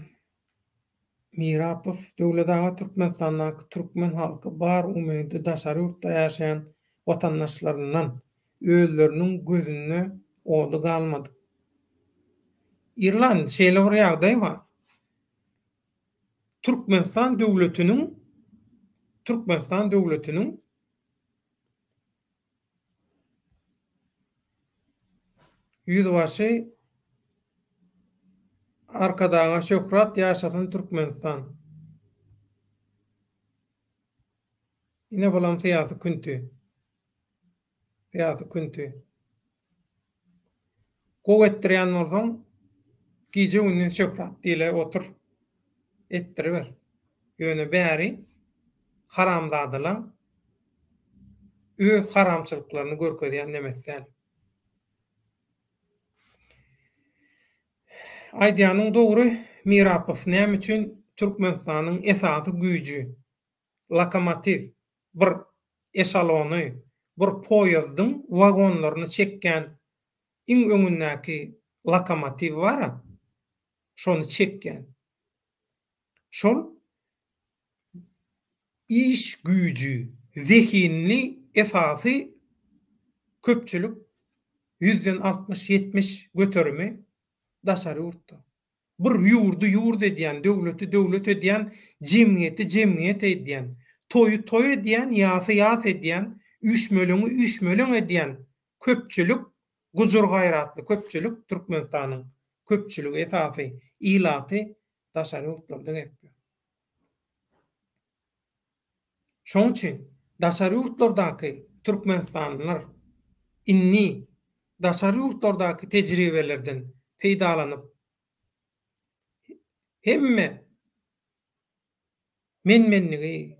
Mirapow Döwlet aga Türkmenistandaky türkmen halky bar umydy daşary ýurtda ýaşaýan watandaşlaryndan özleriniň gözünde ody galmadyk. Irlan şeýle bir ýagdaý bar. Türkmenistan döwletiniň Türkmenistan döwletiniň Ýüzbaşy Arkadaga şöhrat ýaşasyn Türkmenistan. Ine bulam syýasy künti. Syýasy künti. Gowy etdirýän bolsaň gije gündiz şöhrat diýle otur. Etdiriber. Ýöne bäri haramzadalaň öz haramçylyklaryny görkezýän nemes däl. Aýdýanyň dogry Mirapow näme üçin Türkmenistanyň esasy güýji lokomotiw bir eşalony bir poýezdiň wagonlaryny çekýän iň öňündäki lokomotiw bara şony çekýän şol iş güýji zehinli esasy köpçülik ýüzden 60 70 göterimi daşary ýurtda. Bir ýurdy ýurt edýän, döwleti döwlet edýän, jemgyýeti jemgyýet edýän, toýy toý edýän, ýasy ýas edýän, üýşmeleňi üýşmeleň edýän köpçülik, gujur-gaýratly köpçülik Türkmenistanyň köpçüligi esasy ilaty daşary ýurtlarda gezip ýör. Şoň üçin daşary ýurtlardaky türkmenistanlylar indi daşary ýurtlardaky tejribelerden peýdalanyp, hemme men-menligi,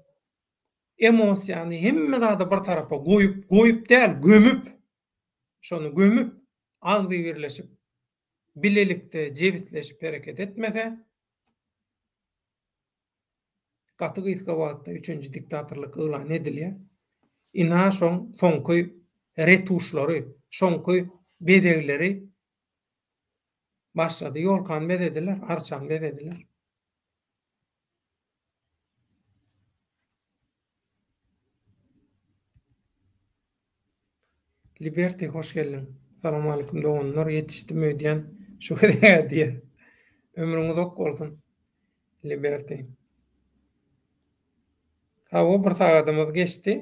emosiýany, hemme zady bir tarapa goýup, goýup däl, gömüp, şony gömüp, agzybirleşip, bilelikde jebisleşip hereket etmese, Gaty gysga wagtda üçünji diktatorlyk yglan edilýär. Ynha şoň soňky retuşlary, şoňky bezegleri başlady. Ýolkany bezediler, arçany bezediler. Liberty hoş geldiň. Salamaleýkum doganlar ýetişdim öýdýän şu gezegä diýýär. Ömrüň uzak bolsun Liberty. Hawa bir sagadymyz geçdi.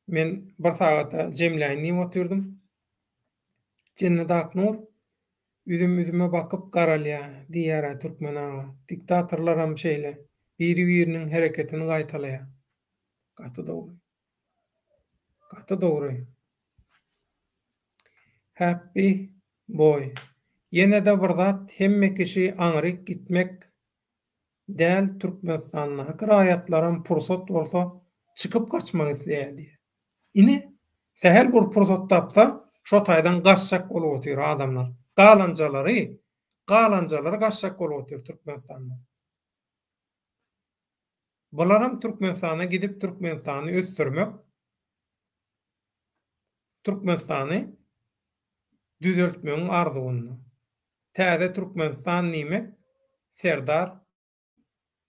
Men bir sagata jemläýin diýip otyrdym. Jennet Aknur Üzüm üzüme bakyp garalýa diýýärä türkmen aga. Diktatorlaram şeýle biri biriniň hereketini gaýtalaýa. Gaty dogry. Gaty dogry. Happy boy. Ýenede bir zat hemme kişi aňryk gitmek däl Türkmenistandaky raýatlaram pursat bolsa çykyp gaçmak isleýär diýýär. Ine sähel bir pursat tapsa şo taýdan gaçjak bolup otyr adamlar. Galanjalary galanjalary gaçjak bolup otyr Türkmenistandan. Bularam Türkmenistana gidip Türkmenistany ösdürmek, Türkmenistany düzeltmegiň arzuwynda. Täze Türkmenistan diýmek Serdar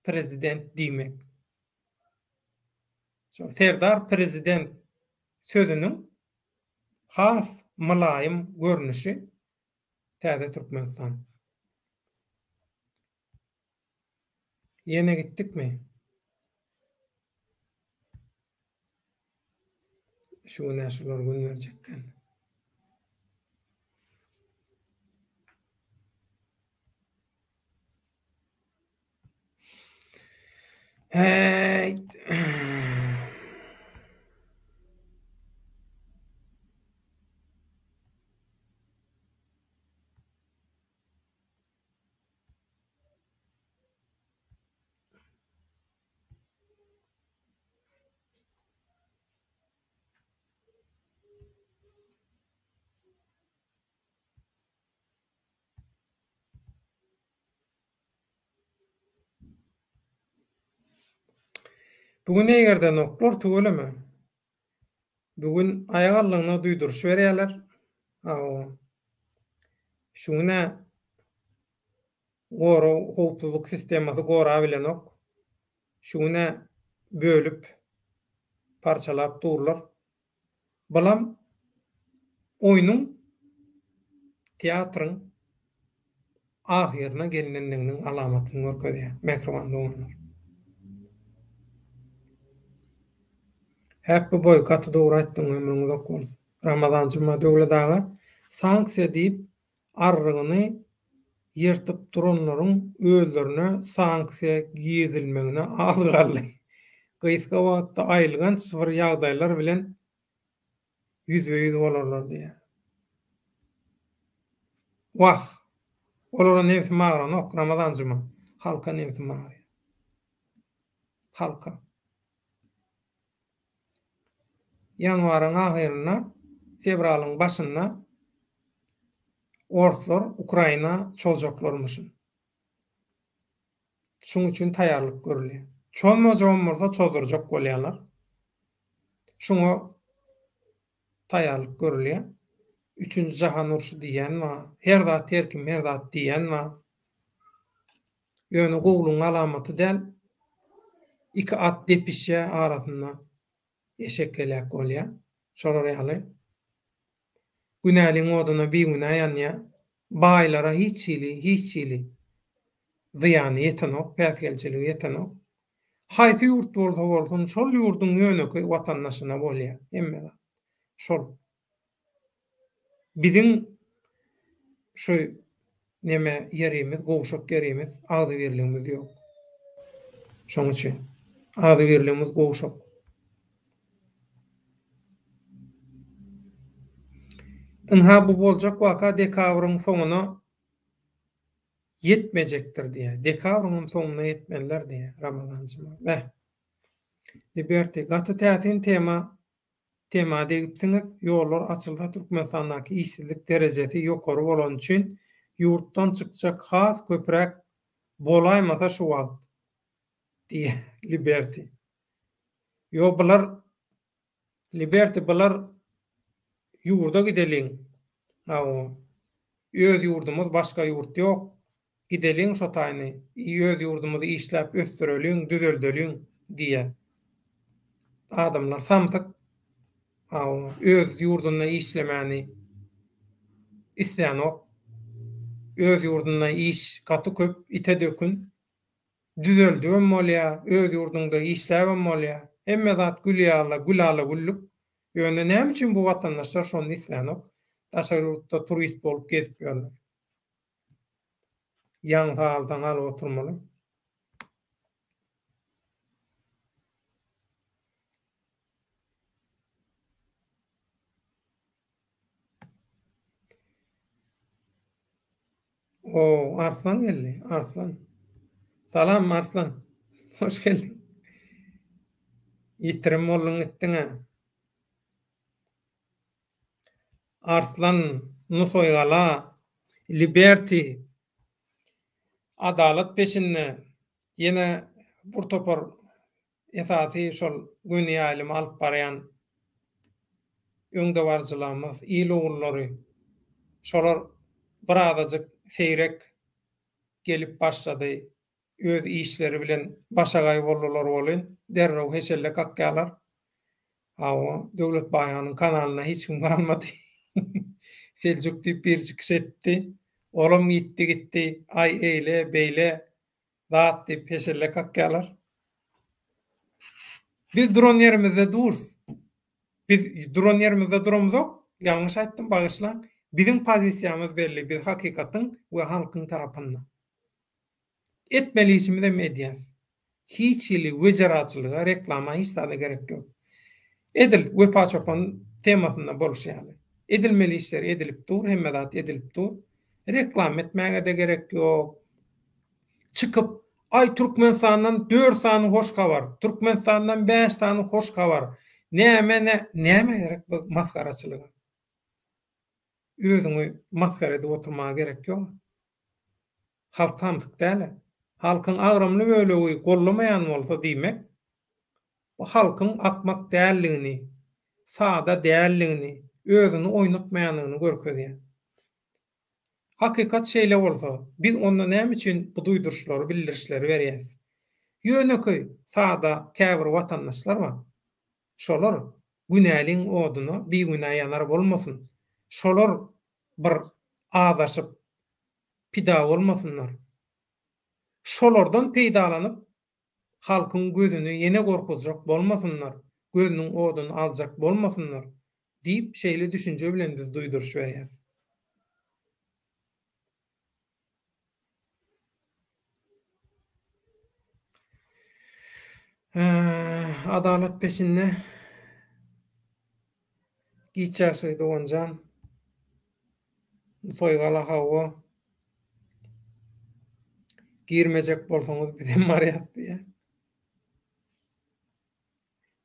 Prezident diýmek. Şol Serdar Prezident sözüniň has mylaýym görnüşi Täze Türkmenistan. Ýene gitdikmi? Şu gün-ä şular gün berjekken. Häýt. Bu gün eger-de noklar tüweleme. Bu gün aýak aldygyna duýduryş berýärler. Hawa. Şu gün-ä gorag howpsuzlyk sistemasy gorabilenok. Şu gün-ä bölüp parçalap durlar. Bulam oýnuň, teatryň. ahyryna gelnenliginiň alamatyny görkezýär, mähriban doganlar. Happy boy gaty dogry aýtdyň ömrüň uzak bolsun. Ramazan Juma Döwlet aga sanksiýa diýip arrygyny ýyrtyp duranlaryň özlerine sanksiýa girizilmegine az galdy. Gysga wagtda aýylganç bir ýagdaýlar bilen ýüzbe-ýüz bolarlar diýýär. Wah! Olara nebsim agranok, Ramazan Juma. Halka nebsim agyrýar. Halka. Ýanwaryň ahyrynda, fewralyň başynda orslar Ukraina çozjaklarmyşyn. Şuň üçin taýýarlyk görülýär. Çozmajagam bolsa çozdurjak bolýarlar. Şuňa taýýarlyk görülýär. Üçünji jahan urşy diýýän bar. Her zat her kim her zat diýýän bar. Ýöne gowulygyň alamaty däl. Iki at depişýär arasynda eşek heläk bolýar. Şolar ýaly. Günäliň oduna bigünä ýanýar. Baýlara hiç hili, hiç hili zyýany ýetenok, päsgelçiligi ýetenok. Haýsy ýurt bolsa bolsun, şol ýurduň ýönekeý watandaşyna bolýar hemme zat. Şol. Biziň şu neme ýerimiz, gowşak ýerimiz, agzybirligimiz ýok. Şoň üçin agzybirligimiz gowşak. Ynha bu boljak waka dekabryň soňuna ýetmejekdir diýýär. Dekabryňam soňuna ýetmezler diýýär Ramazan juma. Beh. Liberty, gaty täsin tema tema degipsiňiz. Ýollar açylsa Türkmenistandaky işsizlik derejesi ýokary bolany üçin ýurtdan çykjak has köpräk bolaýmasa şu wagt diýýär Liberty. Ýo bular Liberty bular ýurda gideliň hawa öz ýurdumyz başga ýurt ýok gideliň şo taýyny öz ýurdumyzy işläp ösdüreliň düzeldeliň diýýä adamlar samsyk hawa öz ýurdunda işlemäni islänok öz ýurdunda iş gaty köp ite dökün Düzeldibem bolýar, öz ýurduňda işläbem bolýar. Hemme zat gül ýaly, gülala-güllük. Ýöne näme üçin bu watandaşlar şony islänok? Daşary ýurtda turist bolup gezip ýörler. Ýaňsa alsaň alyp oturmaly. O, Arslan geldi, Arslan. Salam, Arslan. Hoş geldiň. Ýitirim bolduň gitdiň-ä. Arslan, Nusaýgala, Liberty, Adalat peşinde, ýene bir topar esasy şol göni ýaýlymy alyp barýan öňdebaryjylarymyz, il ogullary, şolar birazajyk seýrek gelip başlady. Öz işleri bilen başagaý boldular welin, derrew heşelle kakýarlar. Hawa, Döwlet Baýanyň kanalynda hiç kim galmady. Seljuk diýip biri çykyş etdi. Olam ýitdi gitdi. Aý eýle, beýle. Zat diýip heşelle kakýarlar. Biz duran ýerimizde durus. Biz duran ýerimizde duramyzok, ýalňyş aýtdym, bagyşlaň. Biziň pozisiýamyz belli, biz hakykatyň we halkyň tarapynda. Etmeli işimizem edýäs. Hiç hili wejeraçylyga, reklama hiç zada gerek ýok. Edil Wepa çopan temasynda bolşy ýaly. Edilmeli işler edilip dur, hemme zat edilip dur. Reklama etmäge-de gerek ýok. Çykyp, Aý, Türkmenistandan dört sany hoş habar, Türkmenistandan bäş sany hoş habar, näme, nä, nämä gerek bu masgaraçylyga? Özüňi masgara edip oturmaga gerek ýok. Halk samsyk däl-ä. Halkyň agramly bölegi gollamaýan bolsa, diýmek, bu halkyň akmak däldigini, sada däldigini, özüni oýnatmaýandygyny görkezýär. Hakykat şeýle bolsa, biz onda näme üçin bu duýduryşlary, bildirişleri berýäs? Ýönekeý, sada käbir watandaşlar bar. Şolar günäliň oduna bigünä ýanar bolmasyn. Şolar bir azaşyp, pida bolmasynlar. Şolardan peýdalanyp, halkyň gözüni ýene gorkuzjak bolmasynlar, gözüniň oduny aljak bolmasynlar diýip, şeýle düşünje bilen biz duýduryş berýäs. Adalat peşinde Giç ýaşaý doganjan. Soýgala hawa. Girmejek bolsaňyz bizem barýas diýýär.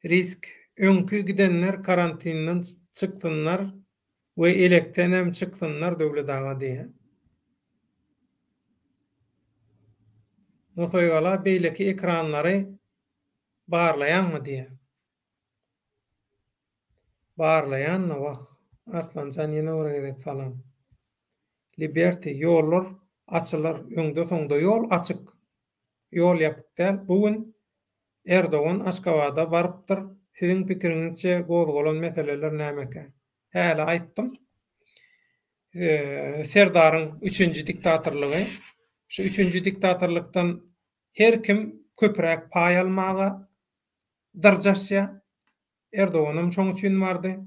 Risk, öňki gidenler karantinden çyksynlar we elekdenem çyksynlar Döwlet aga diýýär. Nusaýgala beýleki ekranlary barlaýaňmy diýýär. Barlaýan-da wah. Arslanjan ýene bir gezek salam. Liberty, ýollar açylar öňde-soňda ýol açyk. Ýol ýapyk däl. Bu gün Erdogan Aşgabada barypdyr. Siziň pikiriňizçe gozgalan meseleler nämekä? Häli aýtdym. Serdaryň üçünji diktatorlygy. Şu üçünji diktatorlykdan her kim köpräk paý almaga dyrjaşýar. Erdoganam şoň üçin bardy.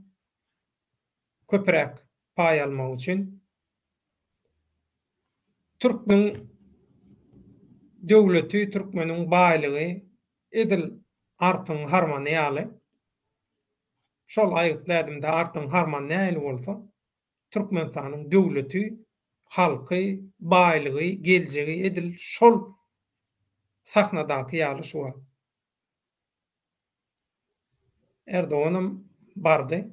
Köpräk paý almak üçin. Türkmeniň döwleti, türkmeniň baýlygy edil artyň harmany ýaly. Şol aýgytly ädimde artyň harmany nähili bolsa, Türkmenistanyň döwleti, halky, baýlygy, geljegi edil şol sahnadaky ýaly şu wagt. Erdoganam bardy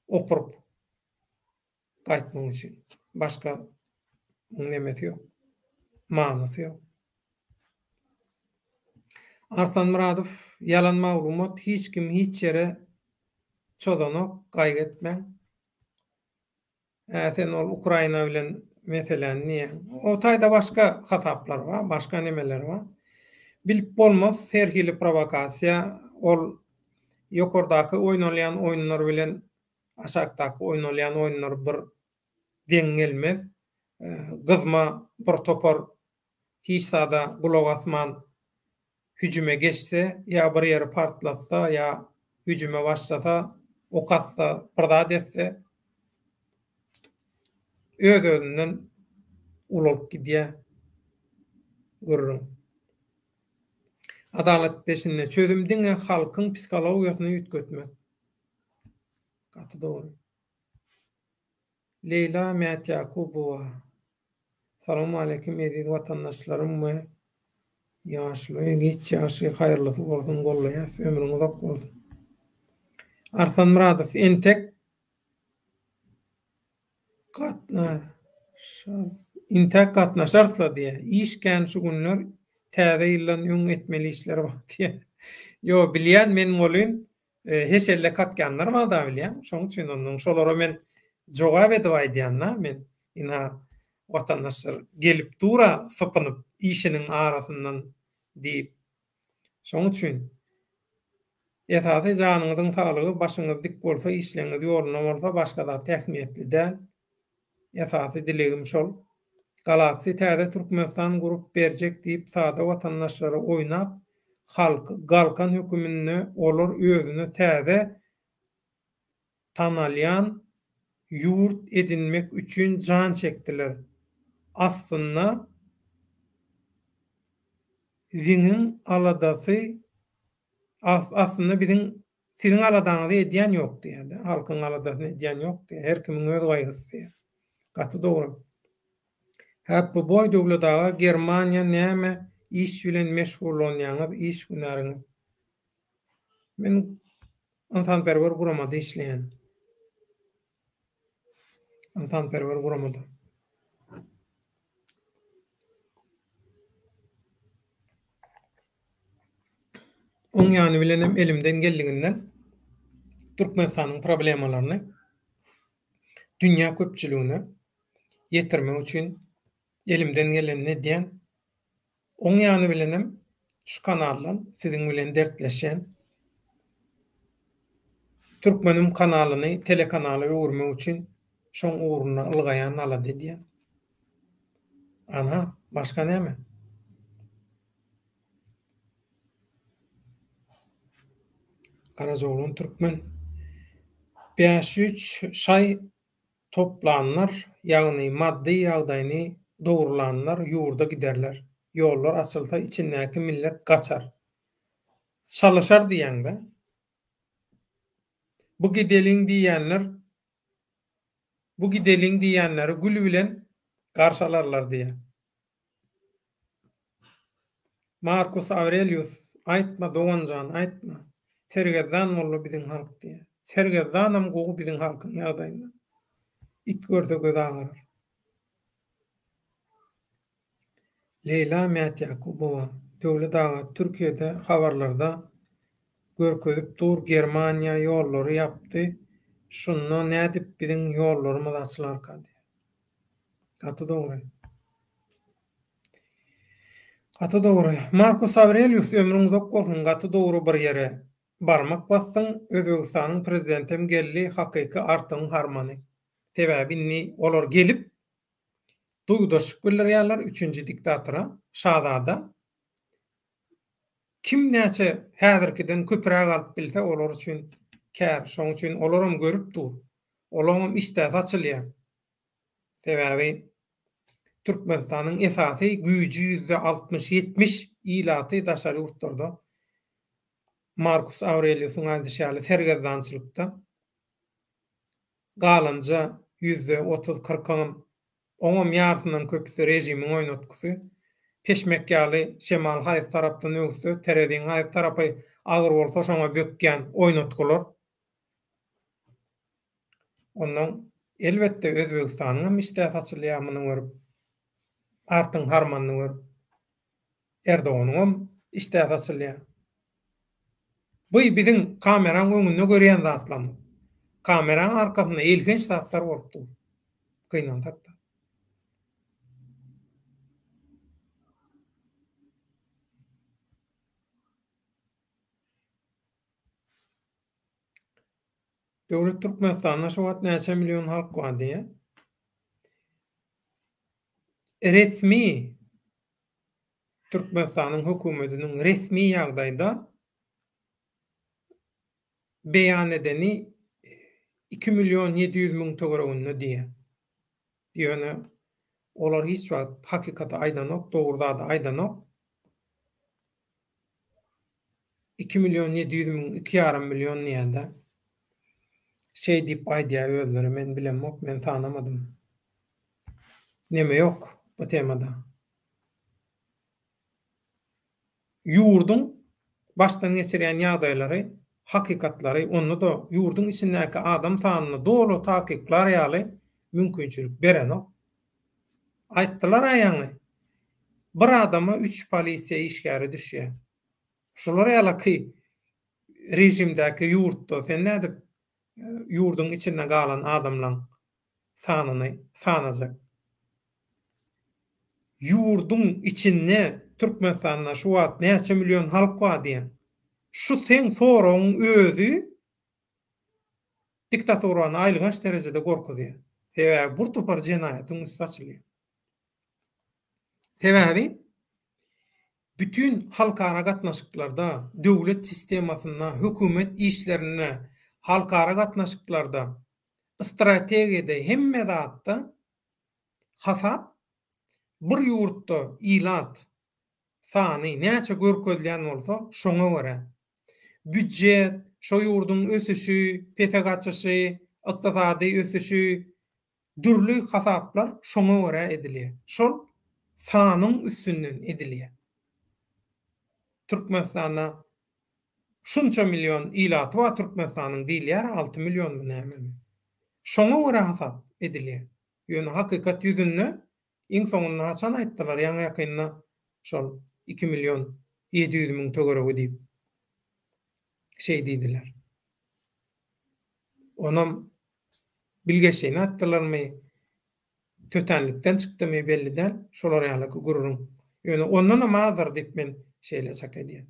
opuryp gaýtmak üçin. Başga muň nemesi ýok. Manysy ýok. Arslan Myradow ýalan maglumat hiç kim hiç ýere çozanok gaýgy etmäň. Hä sen ol Ukraina bilen meseläni diýýäň. O taýda başga hasaplar bar, başga nemeler bar. Bilip bolmaz her hili prowokasiýa ol ýokardaky oýnalýan oýunlar bilen aşakdaky oýnalýan oýunlar bir deň gelmez. Gyzma bir topar hiç zada gulak asman hüjüme geçse, ýa bir ýeri partlatsa, ýa hüjüme başlasa, ok atsa, bir zat etse, öz-özünden ulalyp gidýär gürrüň. Adalat peşinde. Çözüm diňe halkyň psihologiýasyny üýtgetmek. Gaty dogry. Leýla Mätýakubowa Salowmaleýkim eziz watandaşlarym we ýaşuly giç ýagşy haýyrlysy bolsun gollaýas ömrüň uzak bolsun. Arslan Myradow entek gatnaşarys intäk gatnaşarysla diýýär. Iş kän şu günler täze ýyldan öň etmeli işler bar diýýär. Ýo bilýän men welin Heşelle kakýanlar bar-da bilýäň. Şoň üçin onnoň şolara men jogap edip aýdýan-da, men ynha watandaşlar gelip dur-a sypynyp işiniň arasyndan diýip. Şoň üçin esasy janyňyzyň saglygy, başyňyz dik bolsa, işleňiz ýolunda bolsa başga zat ähmiýetli däl. Esasy dilegim şol. Galaxy täze Türkmenistan gurup berjek diýip sada watandaşlara oýnap halky galkan höküminde olar özüne täze tanalýan ýurt edinmek üçin jan çekdiler. Aslynda ziňiň aladasy aslynda biziň Siziň aladaňyzy edýän ýok diýýär-de, halkyň aladasyny edýän ýok diýýär. Her kimiň öz gaýgysy diýýär. Gaty dogry. Happy boy Döwlet aga Germaniýa näme iş bilen meşgullanýaňyz iş hünäriňiz? Men ynsanperwer guramada işleýän. Ynsanperwer guramada. Oň ýany bilenem elimden geldiginden Türkmenistanyň problemalaryny dünýä köpçüligine ýetirmek üçin elimden gelenini edýän. Oň ýany bilenem şu kanaldan siziň bilen dertleşýän. Türkmenim kanalyny telekanala öwürmek üçin şoň ugrunda ylgaýan, alada edýän. Ana, başga näme? Garajaoglan Türkmen. 503 şaý toplanlar, ýagny maddy ýagdaýyny dogrulanlar ýurda giderler. Ýollar açylsa içindäki millet gaçar. Çalyşar diýýäňdä. Bu gideliň diýýänler bu gideliň diýýänleri gül bilen garşy alarlar diýýär. Markus Awrelius, Aýtma doganjan, aýtma. Sergezdan boldy biziň halk diýýär. Sergezdanam gowy biziň halkyň ýagdaýyndan. It görse gözi agarar. Leýla Mätýakubowa, Döwlet aga Türkiýede habarlarda görkezip dur Germaniýa ýollary ýapdy şunda nädip biziň ýollarymyz açylarka diýýär. Gaty dogry. Gaty dogry. Markus Awrelius ömrüň uzak bolsun gaty dogry bir ýere barmak basdyň Özbegistanyň prezidentem geldi hakyky artygyň harmany. Sebäbi indi olar gelip Duýgudaşlyk bildirýärler üçünji diktatora, şazada. Kim näçe häzirkiden köpräk alyp bilse olar üçin kär. Şonuň üçin olaram görüp dur. Olaňam işdäsi açylýar. Sebäbi Türkmenistanyň esasy güýji ýüzde 60-70 ilaty daşary ýurtlarda. Markus Awreliusyň aýdyşy ýaly sergezdançylykda. Galanja ýüzde otuz-kyrkyňam, oňam ýarysyndan köpüsi režimiň oýnatgysy. Peşmek ýaly şemal haýsy tarapdan öwüsse, tereziň haýsy tarapy agyr bolsa şoňa bökýän oýnatgylar. Onnoň, elbetde, Özbegistanyňam işdäsi açylýar muny görüp. Artyň harmanyny görüp. Erdoganyňam işdäsi açylýar. Bu biziň kameraň öňünde görýän zatlarymyz. Kameraň arkasynda elhenç zatlar bolup dur. Gynansak-da. Döwlet Türkmenistanda şu wagt näçe million halk bar diýýär. Resmi Türkmenistanyň hökümetiniň resmi ýagdaýda beýan edeni iki million 700 müň töwereginde diýýär. Ýöne olar hiç wagt hakykaty aýdanok, dogry zady aýdanok. 2 million 700 müň, iki ýarym million diýýär-de. Şeý diýip aýdýar özleri, men bilemok, men sanamadym. Neme ýok bu temada. Ýurduň başdan geçirýän ýagdaýlary, hakykatlary, onda-da ýurduň içindäki adam sanyny doly takyklar ýaly mümkinçilik berenok. Aýtdylar-a ýaňy, bir adama üç polisiýa işgäri düşýär. Şular ýalaky režimdäki ýurtda sen nädip ýurduň içinde galan adamlaň sanyny sanajak? Ýurduň içinde Türkmenistanda şu wagt näçe million halk bar diýen. Şu seň soragyň özi diktaturany aýylganç derejede gorkuzýar. Sebäbi bir topar jenaýatyň üsti açylýar. Sebäbi bütin halkara gatnaşyklarda, döwlet sistemasynda, hökümet işlerinde, halkara gatnaşyklarda, strategiýada hemme zatda hasap bir ýurtda ilat sany näçe görkezilýän bolsa şoňa görä býudjet, şo ýurduň ösüşi, pese gaçyşy, ykdysady ösüşi, dürli hasaplar şoňa görä edilýär. Şol sanyň üstünden edilýär. Türkmenistanda şunça million ilaty bar Türkmenistanyň diýilýär, alty millionmy nämemi. Şoňa görä hasap edilýär. Ýöne hakykat ýüzünde iň soňunda haçan aýtdylar, ýaňy-ýakynda şol iki million 700 müň töweregi diýip şeý diýdiler. Onam bilgeşleýin atdylarmy, tötänlikden çykdymy belli däl, şolar ýalyky gürrüň. Ýöne ondanam azdyr diýip men şeýle çak edýän.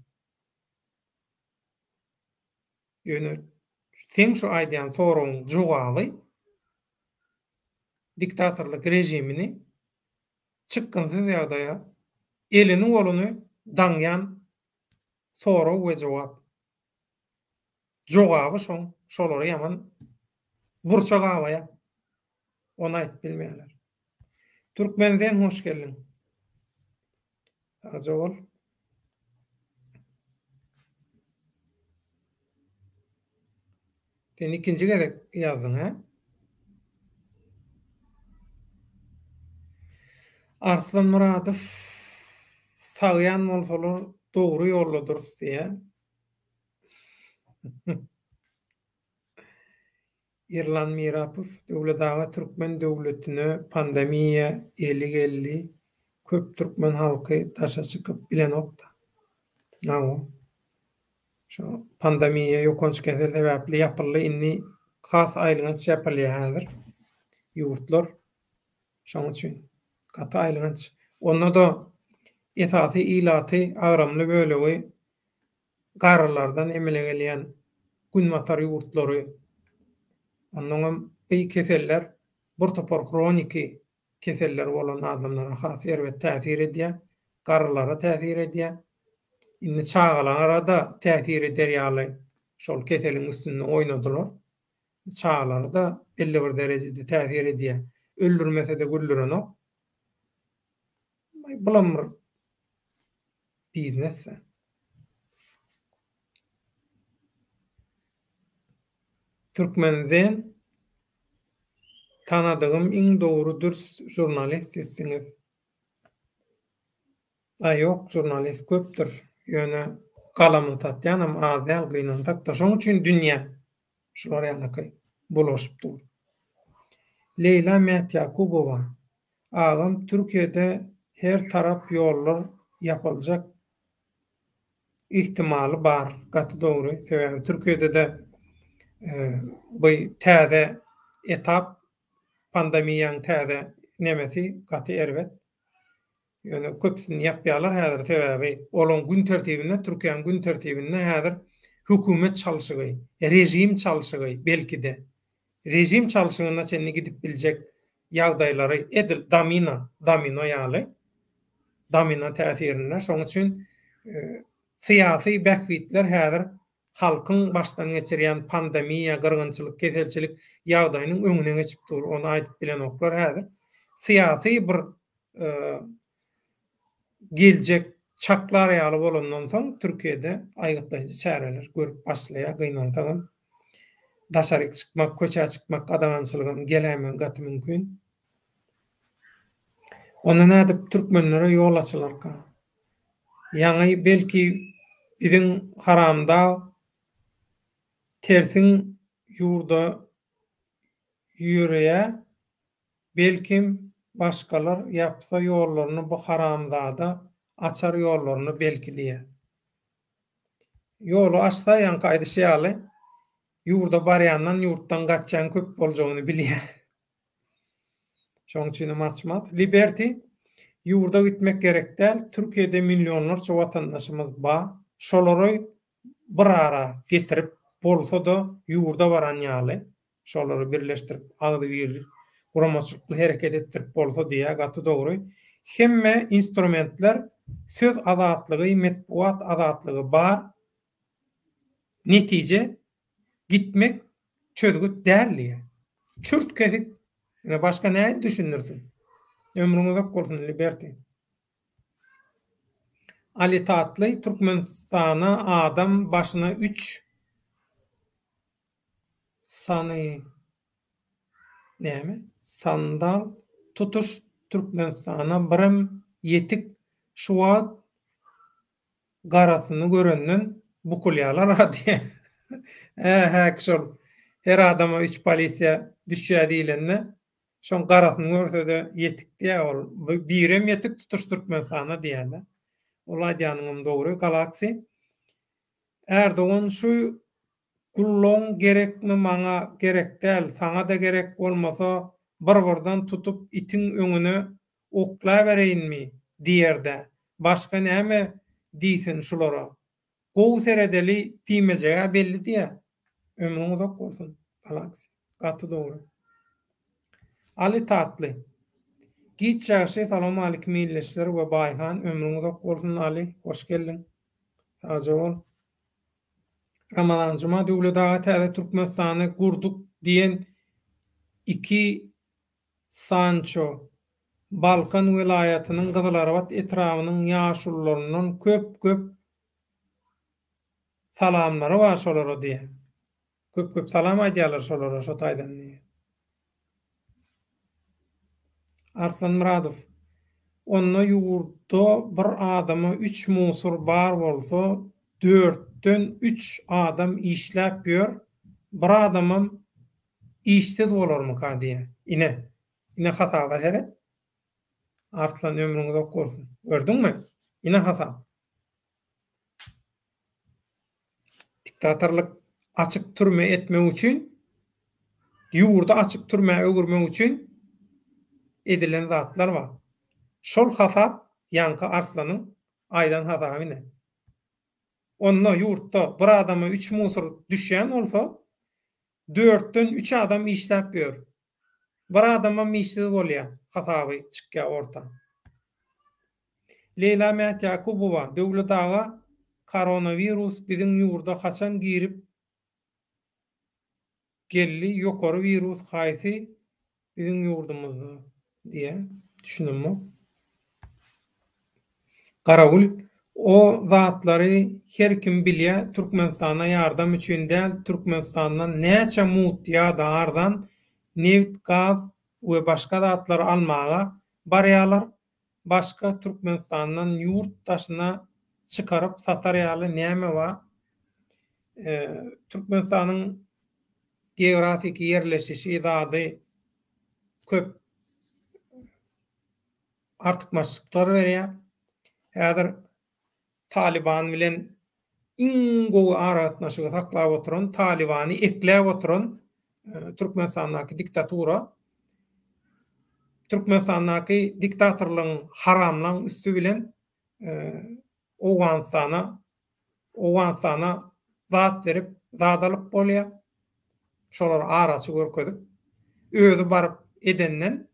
Ýöne seň şu aýdýan soragyň jogaby diktatorlyk režimini. çykgynsyz ýagdaýa elini goluny daňýan sorag we jogap. Jogaby şoň, şolary ýaman burça gabaýar. Ony aýdyp bilmeýärler. Türkmen zen hoş geldiň. Sagja bol. Sen ikinji gezek ýazdyň hä? Arslan Myradow sagýan bolsalar dogry ýoldadyrys diýýär. Irlan Mirapow, Döwlet aga türkmen döwletine pandemiýa eli geldi köp türkmen halky daşa çykyp bilenokda. Hawa. Şo pandemiýa ýokanç kesel sebäpli ýapyldy indi has aýylganç ýapylýar häzir ýurtlar. Şoň üçin gaty aýylganç. Onda-da esasy ilaty agramly bölegi garrylardan emele gelýän günbatar ýurtlary onnoňam by keseller bir topar hroniki keselleri bolan adamlara has erbet täsir edýär, garrylara täsir edýär. Indi çagalara-da täsir eder ýaly şol keseliň üstünde oýnadylar. Çagalara-da belli bir derejede täsir edýär. Öldürmese-de güldürenok. Bulam bir biznes-dä. Türkmen Zen Tanadygym iň dogry dürs žurnalist sizsiňiz. A ýok žurnalist köpdür ýöne galamyny satýanam az däl gynansakda şoň üçin dünýä şular ýalyky bulaşyp dur. Leýla Mätýakubowa agam Türkiýede her tarap ýollar ýapyljak Ihtimaly bar, gaty dogry. Sebäbi Türkiýede-de bu täze etap, pandemiýaň täze nemesi gaty erbet. Ýöne köpüsini ýapýarlar häzir, sebäbi olaň gün tertibinde, Türkiýäň gün tertibinde häzir hökümet çalşygy, režim çalşygy belki-de, režim çalşygyna çenli gidip biljek ýagdaýlary edil domino, domino ýaly, domino täsirinde. Şonuň üçin syýasy bähbitler häzir halkyň başdan geçirýän pandemiýa, gyrgynçylyk, keselçilik ýagdaýynyň öňüne geçip dur. Ony aýdyp bilenoklar häzir. Syýasy bir geljek çaklar ýaly bolandan soň Türkiýede aýgytlaýjy çäreler görüp başlaýar gynansagam. Daşaryk çykmak, köçä çykmak gadagançylygam geläýmegi gaty mümkin. Onda nädip türkmenlere ýol açylarka? Ýaňy belki biziň haramdag tersiň ýurda ýöreýä Belkim başgalar ýapsa ýollaryny bu haramzada açar ýollaryny belki diýä. Ýoly açsa ýaňky aýdyşy ýaly ýurda barýandan ýurtdan gaçýan köp boljagyny bilýä. Şoň üçinem açmaz. Liberty ýurda gitmek gerek däl Türkiýede millionlarça watandaşymyz ba şolary bir ara getirip bolsada ýurda baran ýaly Şolary birleşdirip agzybir guramaçylykly hereket etdirip bolsa diýýär gaty dogry. Hemme instrumentler söz azatlygy metbugat azatlygy bar netije gitmek çözgüt däl diýýär. Çürt kesik ine başga nädip düşündirsin. Ömrüň uzak bolsun Liberty. Ali Tatly Türkmenistana adam başyna üç Sany näme? Sandal tutuş Türkmenistana birem ýetik şu wagt garasyny görenden bukulýalar-a diýýä. Hä häki şol her adama üç polisiýa düşýä diýlende şoň garasyny görsede ýetik diýýä ol. Birem ýetik tutuş Türkmenistana diýýä-de. Ol aýdýanyňam dogry Galaxy. Erdogan şu Gullugyň gerekmi maňa gerek däl saňada gerek bolmasa bir birden tutup itiň öňüne oklabereýinmi diýerdä başga näme diýsin şulara gowy seredeli diýmejegä belli diýä ömrüň uzak bolsun Galaxy gaty dogry Aly Tatly. Giç ýagşy salowmalikim ildeşler we Baýhan ömrüň uzak bolsun Aly hoş geldiň sagja bol. Ramazan Juma Döwlet aga täze Türkmenistany gurduk diýen iki Sanço Balkan welaýatynyň Gyzylarbat etrabynyň ýaşulularyndan köp köp salamlary bar şolara diýýär. Köp köp salam aýdýarlar şolara şo taýdan diýýär. Arslan Myradow, Onda ýurtda bir adama üç musur bar bolsa dörtden üç adam işläp ýör, bir adamam işsiz bolarmyka diýýär. Ine, ine hasaba seret. Arslan ömrüň uzak bolsun. Gördüňmi? Ine hasap. Diktatorlyk açyk türme etmek üçin, ýurdy açyk türmä öwürmek üçin edilen zatlar bar. Şol hasap ýaňky Arslanyň aýdan hasaby ine. Onda ýurtda bir adama üç musur düşýän bolsa, dörtden üç adam işläp ýör. Bir adamam işsiz bolýa hasaby çykýa orta. Leýla Mätýakubowa, Döwlet aga koronawirus biziň ýurda haçan girip geldi ýokary wirus haýsy biziň ýurdumyzda diýä düşünemok. Garagül, O zatlary her kim bilýä Türkmenistana ýardam üçin däl Türkmenistandan näçe mugt ýada arzan nebit gaz we başga zatlary almaga barýalar başga Türkmenistandan ýurt daşyna çykaryp satar ýaly näme bar Türkmenistanyň geografiki ýerleşişi zady köp artykmaçlyklar berýär. Häzir Talyban bilen iň gowy aragatnaşygy saklap oturan, Talybany ekläp oturan Türkmenistandaky diktatura Türkmenistandaky diktatorlygyň haramlaň üsti bilen Owganystana Owganystana zat berip, zat alyp bolýar. Şolary araçy görkezip, özi baryp edenden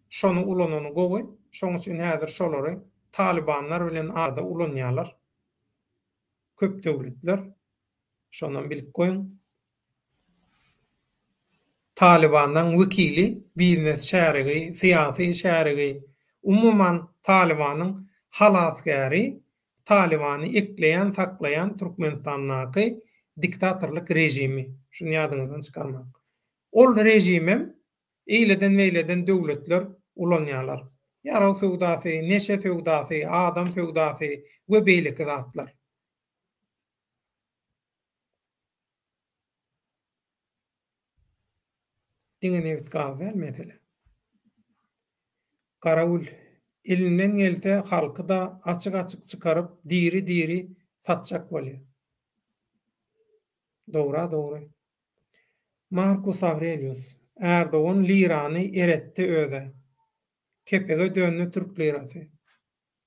şony ulanany gowy. Şoň üçin häzir şolary talybanlar bilen arada ulanýarlar. Köp döwletler. Şonam bilip goýuň. Talybanlaň wekili, biznes şärigi, syýasy şärigi, umuman Talybanyň halasgäri, Talybany ekleýän, saklaýan Türkmenistandaky diktatorlyk režimi. Şuny ýadyňyzdan çykarmaň. Ol režimem eýleden-beýleden döwletler ulanýarlar. Ýarag söwdasy, neşe söwdasy, adam söwdasy we beýleki zatlar. Diňe nebit gaz däl mesele. Garawul, elinden gelse halky-da açyk-açyk çykaryp diri-diri satjak bolýar. Dogry-a dogry. Markus Awrelius, Ärdogan lirany eretdi özä. Kepege döndi türk lirasy.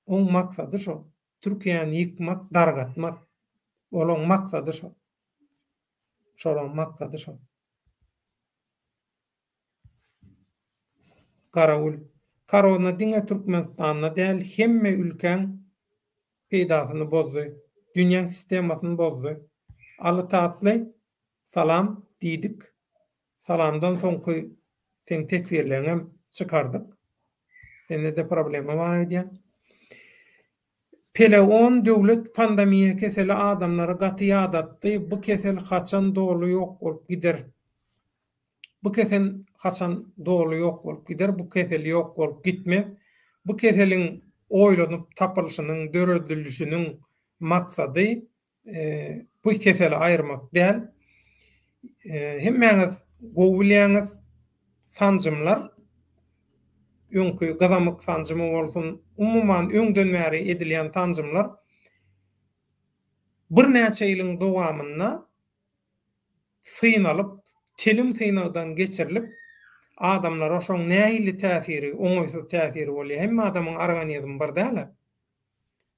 Oň maksady şo. Türkiýäni ýykmak, dargatmak. Olaň maksady şo. Şolaň maksady şo. Garawul. Korona diňe Türkmenistanda däl hemme ülkäň peýdasyny bozdy. Dünýäň sistemasyny bozdy. Aly Tatly salam diýdik. Salamdan soňky seň teswirleriňem çykardyk. Sende-de problema bar öýdýän. Pele on döwlet pandemiýa keseli adamlary gaty ýadatdy, bu kesel haçan doly ýok bolup gider? Bu kesel haçan doly ýok bolup gider, bu kesel ýok bolup gitmez. Bu keseliň oýlanyp tapylyşynyň, döredilişiniň maksady bu keseli aýyrmak däl. Hemmäňiz gowy bilýäňiz, sanjymlar öňki gyzamyk sanjymy bolsun, umuman öňden bäri edilýän sanjymlar birnäçe ýylyň dowamynda synalyp, telim synagdan geçirilip, adamlara şoň nähili täsiri, oňaýsyz täsiri bolýar. Hemme adamyň organizmi bir däl-ä.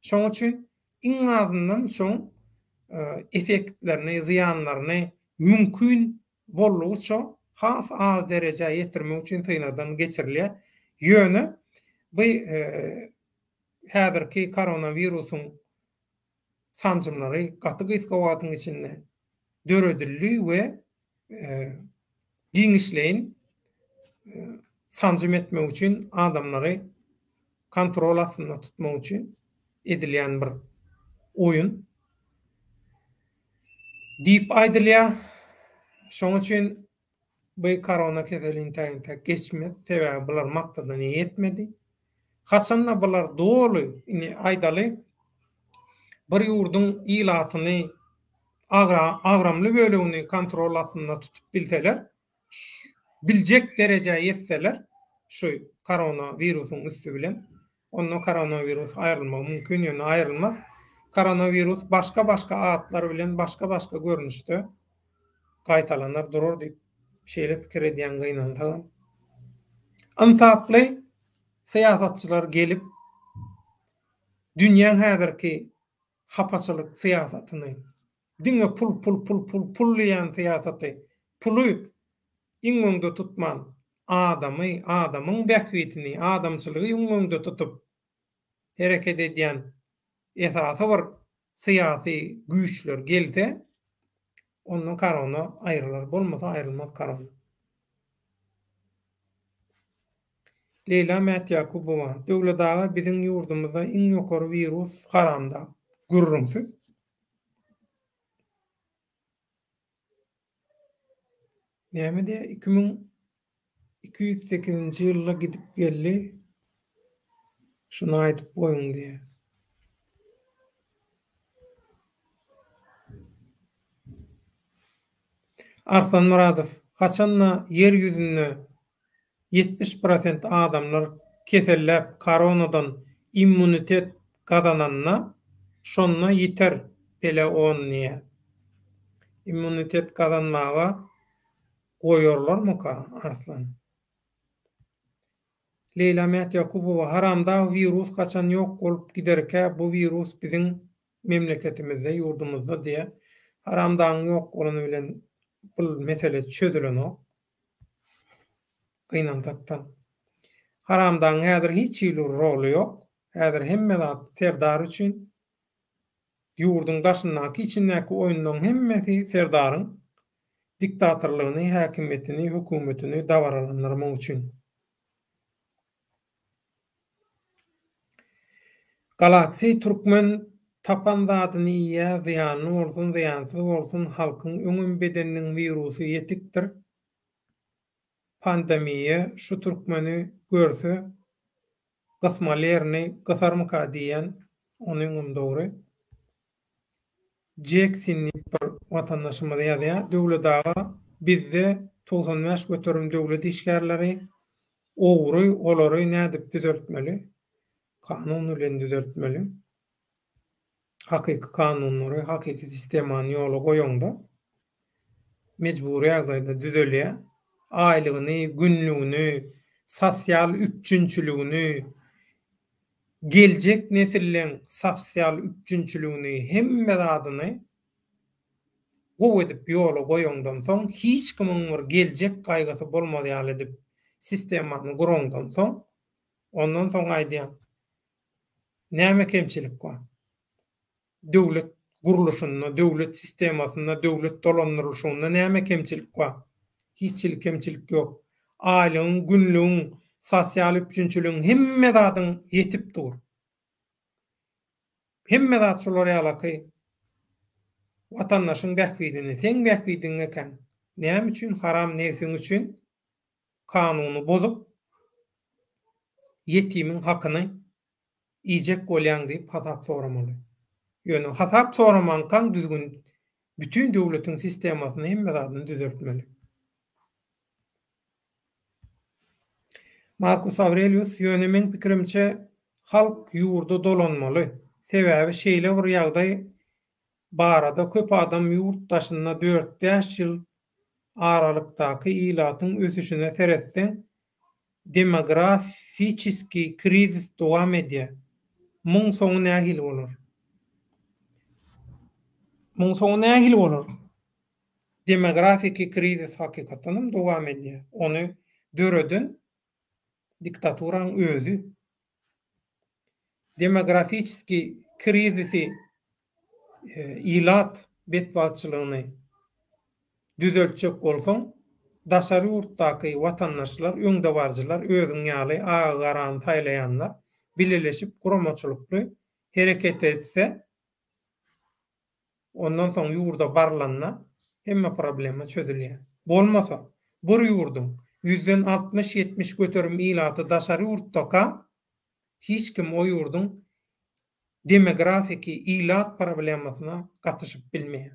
Şoň üçin iň azyndan şoň effektlerini, zyýanlaryny mümkin boldugyça has az derejä ýetirmek üçin synagdan geçirilýär. Ýöne bu häzirki koronawirusyň sanjymlary gaty gysga wagtyň içinde döredildi we giňişleýin sanjym etmek üçin adamlary kontrol astynda tutmak üçin edilýän bir oýun diýip aýdylýar. Şonuň üçin bu korona keseli intäk-intäk geçmez. Sebäbi bular maksadyna ýetmedi. Haçanda bular doly, indi aýdaly, bir ýurduň ilatyny agramly bölegini kontrol astynda tutup bilseler, biljek derejä ýetseler şu korona wirusyň üsti bilen, onda korona wirus aýrylmagy mümkin, ýöne aýrylmaz. Korona wirus başga-başga atlar bilen başga-başga görnüşde gaýtalanar durar diýip şeýle pikir edýän gynansagam. Ynsaply syýasatçylar gelip dünýäň häzirki hapaçylyk syýasatyny Diňe pul pul pul pul pul diýýän syýasaty, puly iň öňde tutman, adamy, adamyň bähbitini, adamçylygy iň öňde tutup hereket edýän esasy bir syýasy güýçler gelse, onda korona aýrylar, bolmasa aýrylmaz korona. Leýla Mätýakubowa, Döwlet aga biziň ýurdumyzda iň ýokary wirus haramdag. Gürrüňsiz. Näme diýýär? 2208-nji ýylda gidip geldi. Şuny aýdyp goýuň diýýär. Arslan Myradow, Haçanda ýer ýüzünde 70 prosent adamlar keselläp koronadan immunitet gazananda şonda ýiter pele on diýýär. Immunitet gazanmaga goýarlarmyka Arslan? Leýla Mätýakubowa, Haramdag wirus haçan ýok bolup giderkä bu wirus biziň memleketimizde ýurdumyzda diýýär. Haramdagyň ýok bolany bilen bul mesele çözülenok. Gynansakda. Haramdagyň häzir hiç hili roly ýok. Häzir hemme zat Serdar üçin. Ýurduň daşyndaky içindäki oýunlaryň hemmesi Serdaryň diktatorlygyny, häkimiýetini, hökümetini dabaralandyrmak üçin. Galaxy Türkmen tapan zadyny iýýä zyýanly bolsun zyýansyz bolsun halkyň öňem bedeniniň wirusy ýetikdir pandemiýa şu türkmeni görse gysmaly ýerini gysarmyka diýýän onyňam dogry Jeksin diýip bir watandaşymyz ýazýar Döwlet aga bizde 95% döwlet işgärleri Ogry olary nädip düzeltmeli? Kanun bilen düzeltmeli. Hakyky kanunlary, hakyky sistemany ýola goýaňda mejbury ýagdaýda düzelýär. Aýlygyny, günlügini, sosial üpjünçiligini, geljek nesilleň sosial üpjünçiligini hemme zadyny gowy edip ýola goýaňdan soň, hiç kimiň bir geljek gaýgysy bolmaz ýaly edip sistemany guraňdan soň, ondan soň aýdýan, näme kemçilik bar? Döwlet gurluşynda, döwlet sistemasynda, döwlet dolandyrylyşygynda näme kemçilik bar? Hiç hili kemçilik ýok. Aýlygyň, günlügiň, sosial üpjünçiligiň hemme zadyň ýetip dur. Hemme zat şular ýalaky watandaşyň bähbidine, seň bähbidiňe eken. Näme üçin haram nebsiň üçin kanuny bozup ýetimiň hakyny iýjek bolýaň diýip hasap soramaly. Ýöne hasap soramankaň düzgün bütin döwletiň sistemasyny hemme zadyny düzeltmeli. Markus Awrelius, Ýöne meň pikirimçe, halk ýurda dolanmaly. Sebäbi şeýle bir ýagdaý barada köp adam ýurt daşynda dört-bäş ýyl aralykdaky ilatyň ösüşine seretseň demografiçeskiý krizis dowam edýär. Muň soňy nähili bolar? Muň soňy nähili bolar? Demografiki krizis hakykatdan hem dowam edýär. Ony döreden Diktaturaň özi. Demografiçeskiý krizisi ilat betbagtçylygyny düzeltjek bolsaň, daşary ýurtdaky watandaşlar, öňdebaryjylar, özüň ýaly agy-garany saýlaýanlar bileleşip guramaçylykly hereket etse, Ondan soň ýurda barylanda hemme problema çözülýär. Bolmasa, bir ýurduň ýüzden 60-70 göterim ilaty daşary ýurtdaka, hiç kim o ýurduň demografiki ilat problemasyna gatyşyp bilmeýär.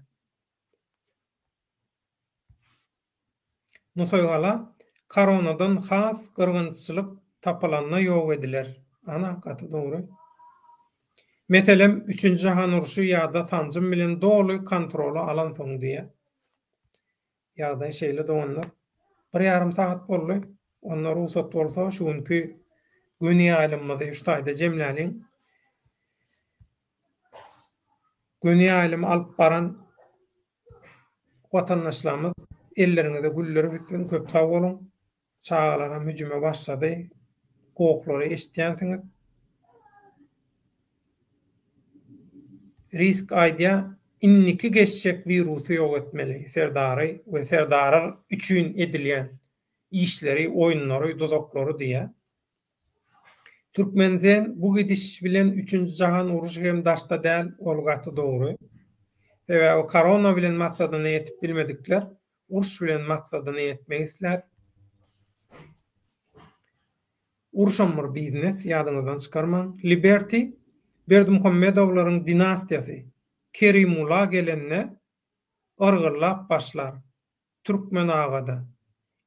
Nusaýgala koronadan has gyrgynçylyk tapylanda ýok ediler. Ana, gaty dogry. Meselem, Üçünji jahan urşy ýa-da sanjym bilen doly kontrola alansoň diýýär. Ýagdaý şeýle doganlar. Bir ýarym sagat boldy. Onda rugsat bolsa şu günki göni ýaýlymymyzy şu taýda jemläliň. Göni ýaýlymy alyp baran Watandaşlarymyz elleriňize güller bitsin köp sag boluň. Çagalaram hüjüme başlady. Gohlary eşitýänsiňiz. Risk aýdýa indiki geçjek wirusy ýok etmeli Serdary we Serdar üçin edilýän işleri oýunlary duzaklary diýýä. Türkmenzen bu gidiş bilen üçünji jahan uruşy hem daşda däl ol gaty dogry. Sebäbi korona bilen maksadyna ýetip bilmedikler uruş bilen maksadyna ýetmek islär. Uruşam bir biznes ýadyňyzdan çykarmaň. Liberty Berdimuhamedowlaryň dinastiýasy Kerimula gelende yrgyllap başlar. Türkmen agada.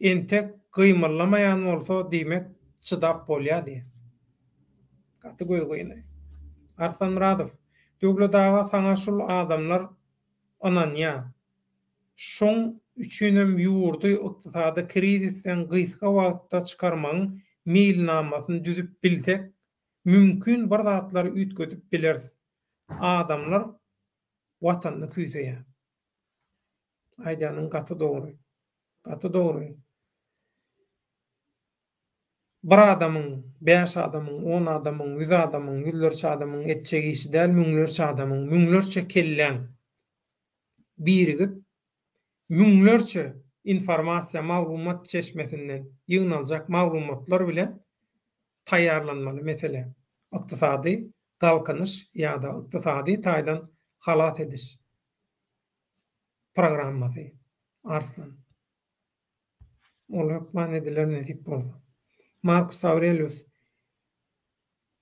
Entek gymyldamaýan bolsa diýmek çydap bolýa diýen. Gaty gözgyny. Arslan Myradow, Döwlet aga saňa şul adamlar ynanýa. Şoň üçinem ýurdy ykdysady krizisden gysga wagtda çykarmagyň meýilnamasyny düzüp bilsek, mümkin bir zatlary üýtgedip bileris. Adamlar watanyny küýseýä. Aýdýanyň gaty dogry. Gaty dogry. Bir adamyň, bäş adamyň, on adamyň, ýüz adamyň, ýüzlerçe adamyň etjek işi däl, müňlerçe adamyň, müňlerçe kelläň birigip, müňlerçe informasiýa, maglumat çeşmesinden ýygnaljak maglumatlar bilen taýýarlanmaly mesele. Ykdysady galkynyş ýa-da ykdysady taýdan halas ediş. Programmasy. Arslan. Ol hökman ediler nesip bolsa. Markus Aurelius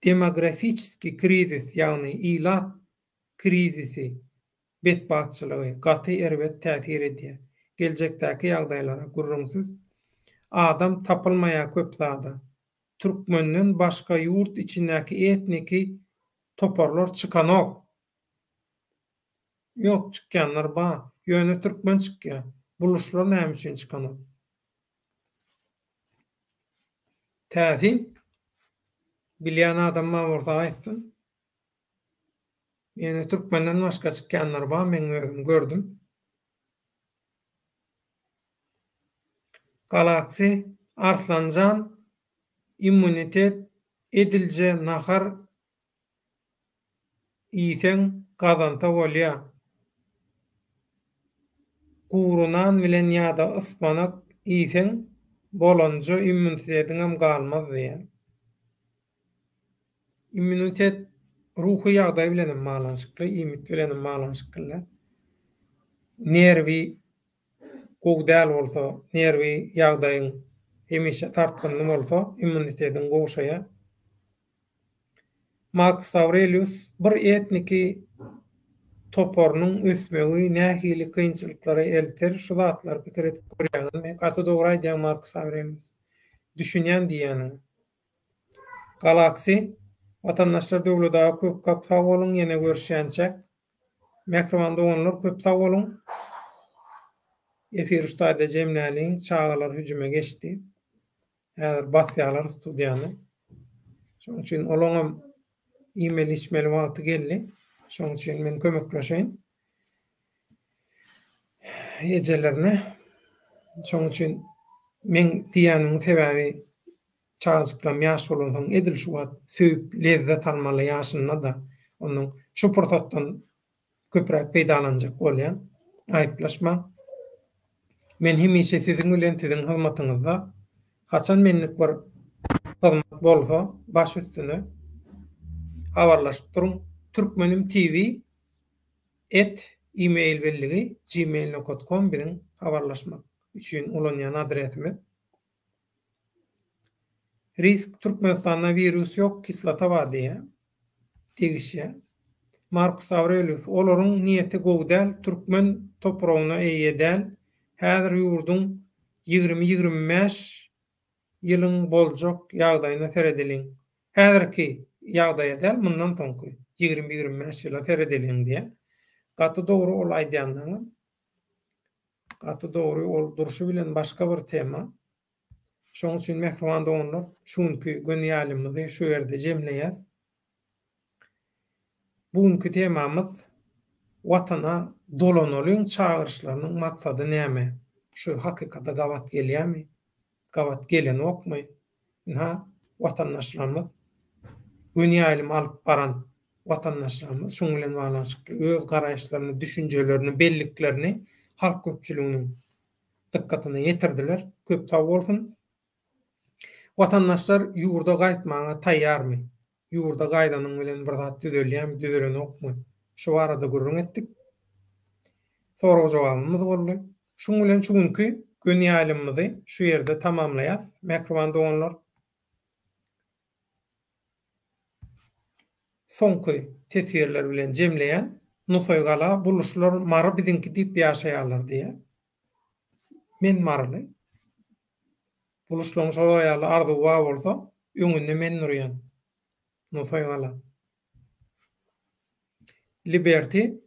demografiçeskiý krizis, ýagny ilat krizisi, betbagtçylygy gaty erbet täsir edýär. Geljekdäki ýagdaýlara gürrüňsiz. Adam tapylmaýar köp zada. Türkmenden başga ýurt içindäki etniki toparlar çykanok. Ýok çykýanlar bar. Ýöne türkmen çykýa. Buluşlar näme üçin çykanok. Täsin. Bilýän adam bar bolsa aýtsyn. Ýöne türkmenden başga çykýanlar bar meň özüm gördüm. Galaxy Arslanjan immunitet edilje nahar Iýseň gazansa bolýa. Gury nan bilen ýa-da ysmanak iýseň bolanja immunitetiňem galmaz diýýär. Immunitet ruhy ýagdaý bilenem baglanyşykly, iýmit bilenem baglanyşykly. Nerwi gowy däl bolsa, nerwi ýagdaýyň hemişe dartgynly bolsa, immunitetiň gowşaýar. Markus Awrelius bir etniki toparynyň ösmegi nähili kynçylyklara elter şu zatlary pikir edip görýäňizmi? Gaty dogry aýdýaň Markus Awrelius. Düşünýän diýýäniňe. Galaxy, Watandaşlar Döwlet aga köp kap sag boluň ýene görüşýänçäk. Mähriban doganlar köp sag boluň. Efiri şu taýda jemläliň çagalar hüjüme geçdi. Häzir basýarlar studiýany. Şonuň üçin olaňam iýmeli-içmeli wagty geldi. Şonuň üçin men kömekleşeýin. Ejelerine. Şonuň üçin meň diýýänimiň sebäbi. Çagajyklam ýaş bolansoň edil şu wagt söýüp lezzet almaly ýaşynda-da onnoň şu pursatdan köpräk peýdalanjak bolýan. Aýyplaşmaň. Men hemişe siziň bilen siziň hyzmatyňyzda. Haçan menlik bir hyzmat bolsa baş üstüne. Habarlaşyp duruň. Türkmenim TV et email belligi gmail nokat kom biziň habarlaşmak üçin ulanýan adresimiz. Risk Türkmenistanda wirus ýok kislota bar diýýär. Degişýär. Markus Aurelius olaryň niýeti gowy däl türkmen topragyna eýe däl häzir ýurduň 20 25 ýylyň boljak ýagdaýyna seredeliň. Häzirki ýagdaýa däl mundan soňky 20 25 ýyla seredeliň diýýär. Gaty dogry ol aýdýanlaryňyz. Gaty dogry ol durşy bilen başga bir tema. Şoň üçin mähriban doganlar şu günki göni ýaýlymyzy şu ýerde jemleýäs. Bu günki temamyz Watana dolanalyň çagyryşlarynyň maksady näme? Şu hakykata gabat gelýärmi? Gabat gelenokmy? Ynha watandaşlarymyz göni ýaýlym alyp baran watandaşlarymyz şuň bilen baglanyşykly öz garaýyşlaryny, düşünjelerini, belliklerini halk köpçüliginiň dykgatyna ýetirdiler. Köp sag bolsun. Watandaşlar ýurda gaýtmaga taýýarmy? Ýurda gaýdanyň bilen bir zat düzelýärmi, düzelenokmy? Şu barada gürrüň etdik. Sorag-jogabymyz boldy. Şuň bilen şu günki göni ýaýlymymyzy şu ýerde tamamlaýas, mähriban doganlar. Soňky teswirler bilen jemleýän, Nusaý gala, buluşlar Mary biziňki diýip ýaşaýarlar diýýär. Men maryly. Buluşlaryň şolar ýaly arzuwy bar bolsa, öňünde men durýan. Nusaý gala. Liberty,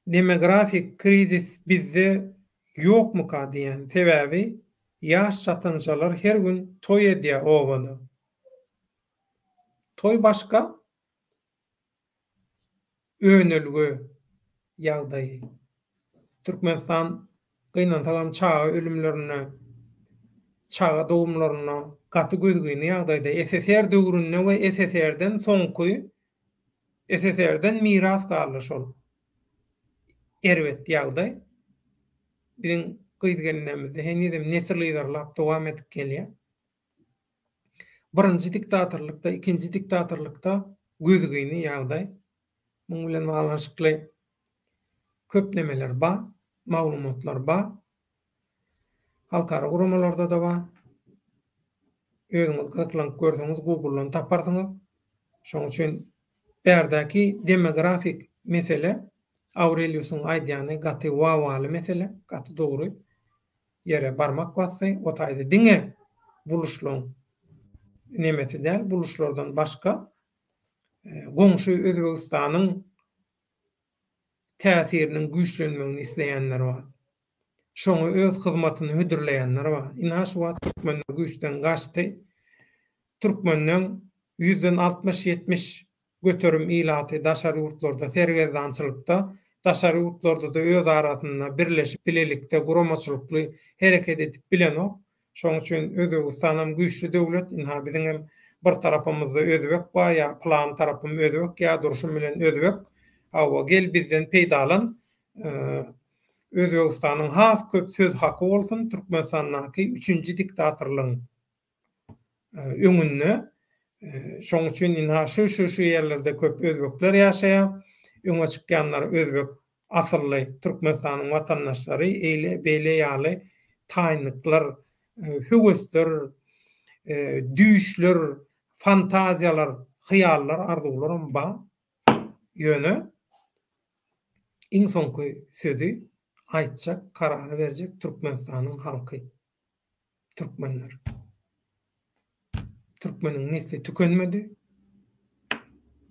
demografik krizis bizde ýokmuka diýýän, sebäbi ýaş çatynjalar her gün toý edýär obada. Toý başga önelge ýagdaýy. Türkmenistan gynansagam çaga ölümlerinde, çaga dogumlarynda gaty gözgyny ýagdaýda. SSR döwründe we SSR-den soňky SSR-den miras galdy şol erbet ýagdaý. Biziň gyz-gelinlerimizde henizem nesil yzarlap dowam edip gelýär. Birinji diktatorlykda, ikinji diktatorlykda gözgyny ýagdaý. Muň bilen baglanyşykly köp nemeler bar, maglumatlar bar. Halkara guramalarda-da bar. Özüňiz gyzyklanyp görseňiz Google-dan taparsyňyz. Şonuň üçin bärdäki demografik mesele Aureliusyň aýdýany gaty wawaly mesele, gaty dogry. ýere barmak basdy. O taýda diňe buluşlaň nemesi däl, buluşlardan başga goňşy Özbegistanyň täsiriniň güýçlenmegini isleýänler bar. Şoňa öz hyzmatyny hödürleýänler bar. Ynha şu wagt türkmenler güýçden gaçdy. Türkmenleň ýüzden 60-70 göterim ilaty daşary ýurtlarda sergezdançylykda, daşary ýurtlarda-da öz arasynda birleşip bilelikde guramaçylykly hereket edip bilenok. Şonuň üçin Özbegistanam güýçli döwlet, ynha biziňem bir tarapymyzda özbek bar ýa pylan tarapym özbek ýa durşum bilen özbek, hawa gel bizden peýdalan, Özbegistanyň has köp söz haky bolsun Türkmenistandaky üçünji diktatorlygyň öňünde. Şoň üçin ynha şu şu şu ýerlerde köp özbekler ýaşaýar. Öňe çykýanlar özbek asylly Türkmenistanyň watandaşlary eýle beýle ýaly taýynlyklar, höwesler, düýşler, fantaziýalar, hyýallar, arzuwlaram bar. Ýöne iň soňky sözi aýtjak, karary berjek Türkmenistanyň halky. Türkmenler. Türkmeniň nesli tükenmedi.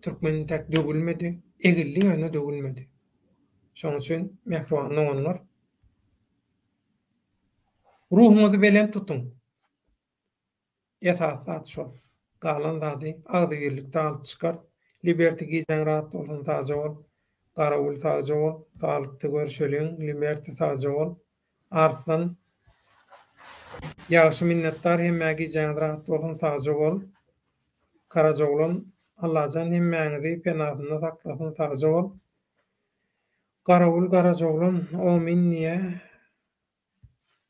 Türkmen intäk döwülmedi. Egildi ýöne döwülmedi. Şonuň üçin mähriban doganlar ruhuňyzy belent tutuň. Esasy zat şol. Galan zady agzybirlikde alyp çykarys. Liberty gijäň rahat bolsun sagja bol. Garawul sagja bol. Saglykda görüşeliň. Liberty sagja bol. Arslan. Ýagşy minnetdar hemmä gijäňiz rahat bolsun sagja bol Garajaoglan Allajan hemmäňizi penasynda saklasyn sagja bol Garagül Garajaoglan Omyn diýä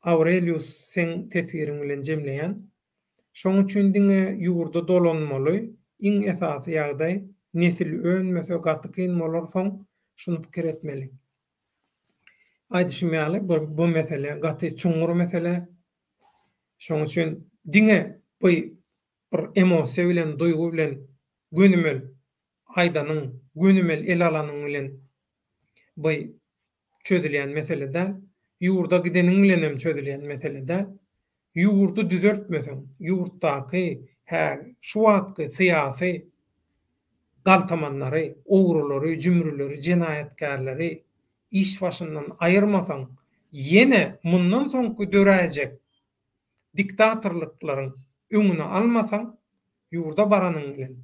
Aurelius seň teswiriň bilen jemleýän. Şoň üçin diňe ýurda dolanmaly iň esasy ýagdaý nesil önmese gaty kyn bolar soň şuny pikir etmeli. Aýdyşym ýaly bu bu mesele gaty çuňňur mesele. Şoň üçin diňe bu bir emosiýa bilen duýgy bilen gönümel aýdanyň gönümel ele alanyň bilen bu çözülýän mesele däl. Ýurda gideniň bilen hem çözülýän mesele däl. Ýurdy düzeltmeseň, ýurtdaky hä şu wagtky syýasy galtamanlary, ogrulary, jümrüleri, jenaýatkärleri iş başyndan aýyrmasaň, ýene mundan soňky döräýjek diktatorlyklaryň öňüni almasaň, ýurda baranyň bilen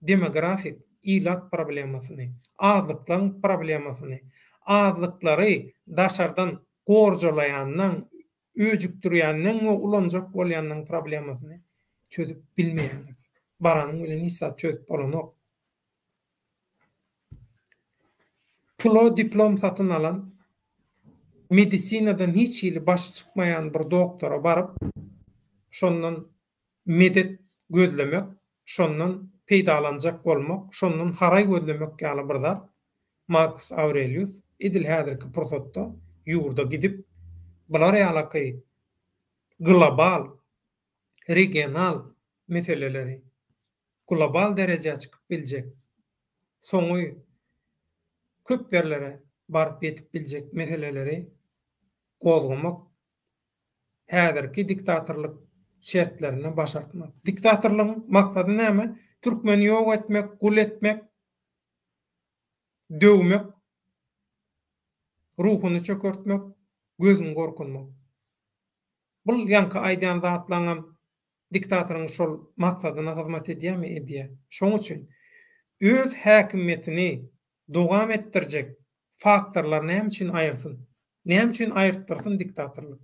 demografik ilat problemasyny, azlyklaryň problemasyny, azlyklary daşardan gorjalaýandan, öjükdirýänden we ulanjak bolýandan problemasyny çözüp bilmeýäňiz. Baranyň bilen hiç zat çözüp bolanok. Pula diplom satyn alan, medisinadan hiç hili başy çykmaýan bir doktora baryp, şondan medet gözlemek, şondan peýdalanjak bolmak, şondan haraý gözlemek ýaly bir zat Markus Aurelius edil häzirki pursatda ýurda gidip, bular ýalaky global, regional meseleleri global derejä çykyp biljek, soňy köp ýerlere baryp ýetip biljek meseleleri gozgamak häzirki diktatorlyk şertlerinde başartmaz. Diktatorlygyň maksady näme? Türkmeni ýok etmek, gul etmek, döwmek, ruhuny çökertmek, gözüni gorkuzmak. Bul ýaňky aýdýan zatlaňam diktatoryň şol maksadyna hyzmat edýärmi? Edýär. Şoň üçin öz häkimiýetini dowam etdirjek faktorlary näme üçin aýyrsyn? Näme üçin aýyrtdyrsyn diktatorlyk?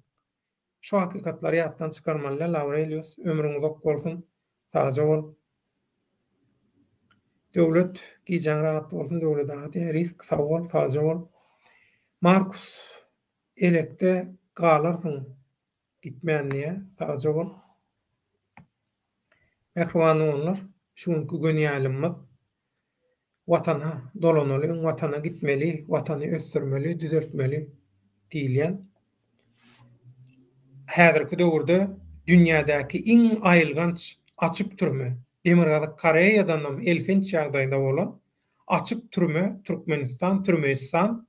Şu hakykatlary ýatdan çykarmaly däl Aurelius, ömrüň uzak bolsun, sagja bol. Döwlet, gijäň rahat bolsun Döwlet aga diýýär. Risk, sag bol, sagja bol. Markus, elekde galarsyň gitmän diýýär, sagja bol. Mähriban doganlar, şu günki göni ýaýlymymyz Watana dolanalyň, Watana gitmeli, Watany ösdürmeli, düzeltmeli diýilýän. Häzirki döwürde dünýädäki iň aýylganç açyk türme, Demirgazyk Koreýadanam elhenç ýagdaýda bolan açyk türme Türkmenistan, Türmeistan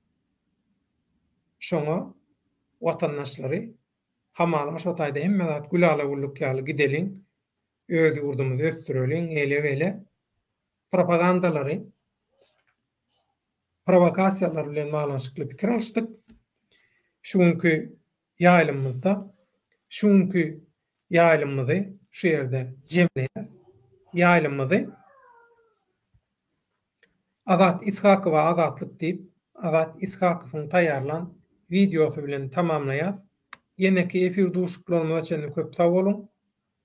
şoňa watandaşlary hamala şo taýda hemme zat gülala-güllük ýaly gideliň, öz ýurdumyzy ösdüreliň, eýle-beýle propagandalary, prowokasiýalar bilen baglanyşykly pikir alyşdyk. Şu günki ýaýlymymyzda şu günki ýaýlymymyzy şu ýerde jemleýäs. Ýaýlymymyzy Azat Ishakowa Azatlyk diýip, Azat Ishakowyň taýýarlan wideosy bilen tamamlaýas. Ýeneki efir duşuklarymyza çenli köp sag boluň.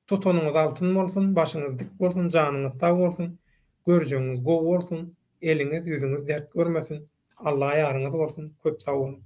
Tutanyňyz altyn bolsun, başyňyz dik bolsun, janyňyz sag bolsun, görjegiňiz gowy bolsun, eliňiz, ýüzüňiz dert görmesin. Alla ýaryňyz bolsun, köp sag boluň.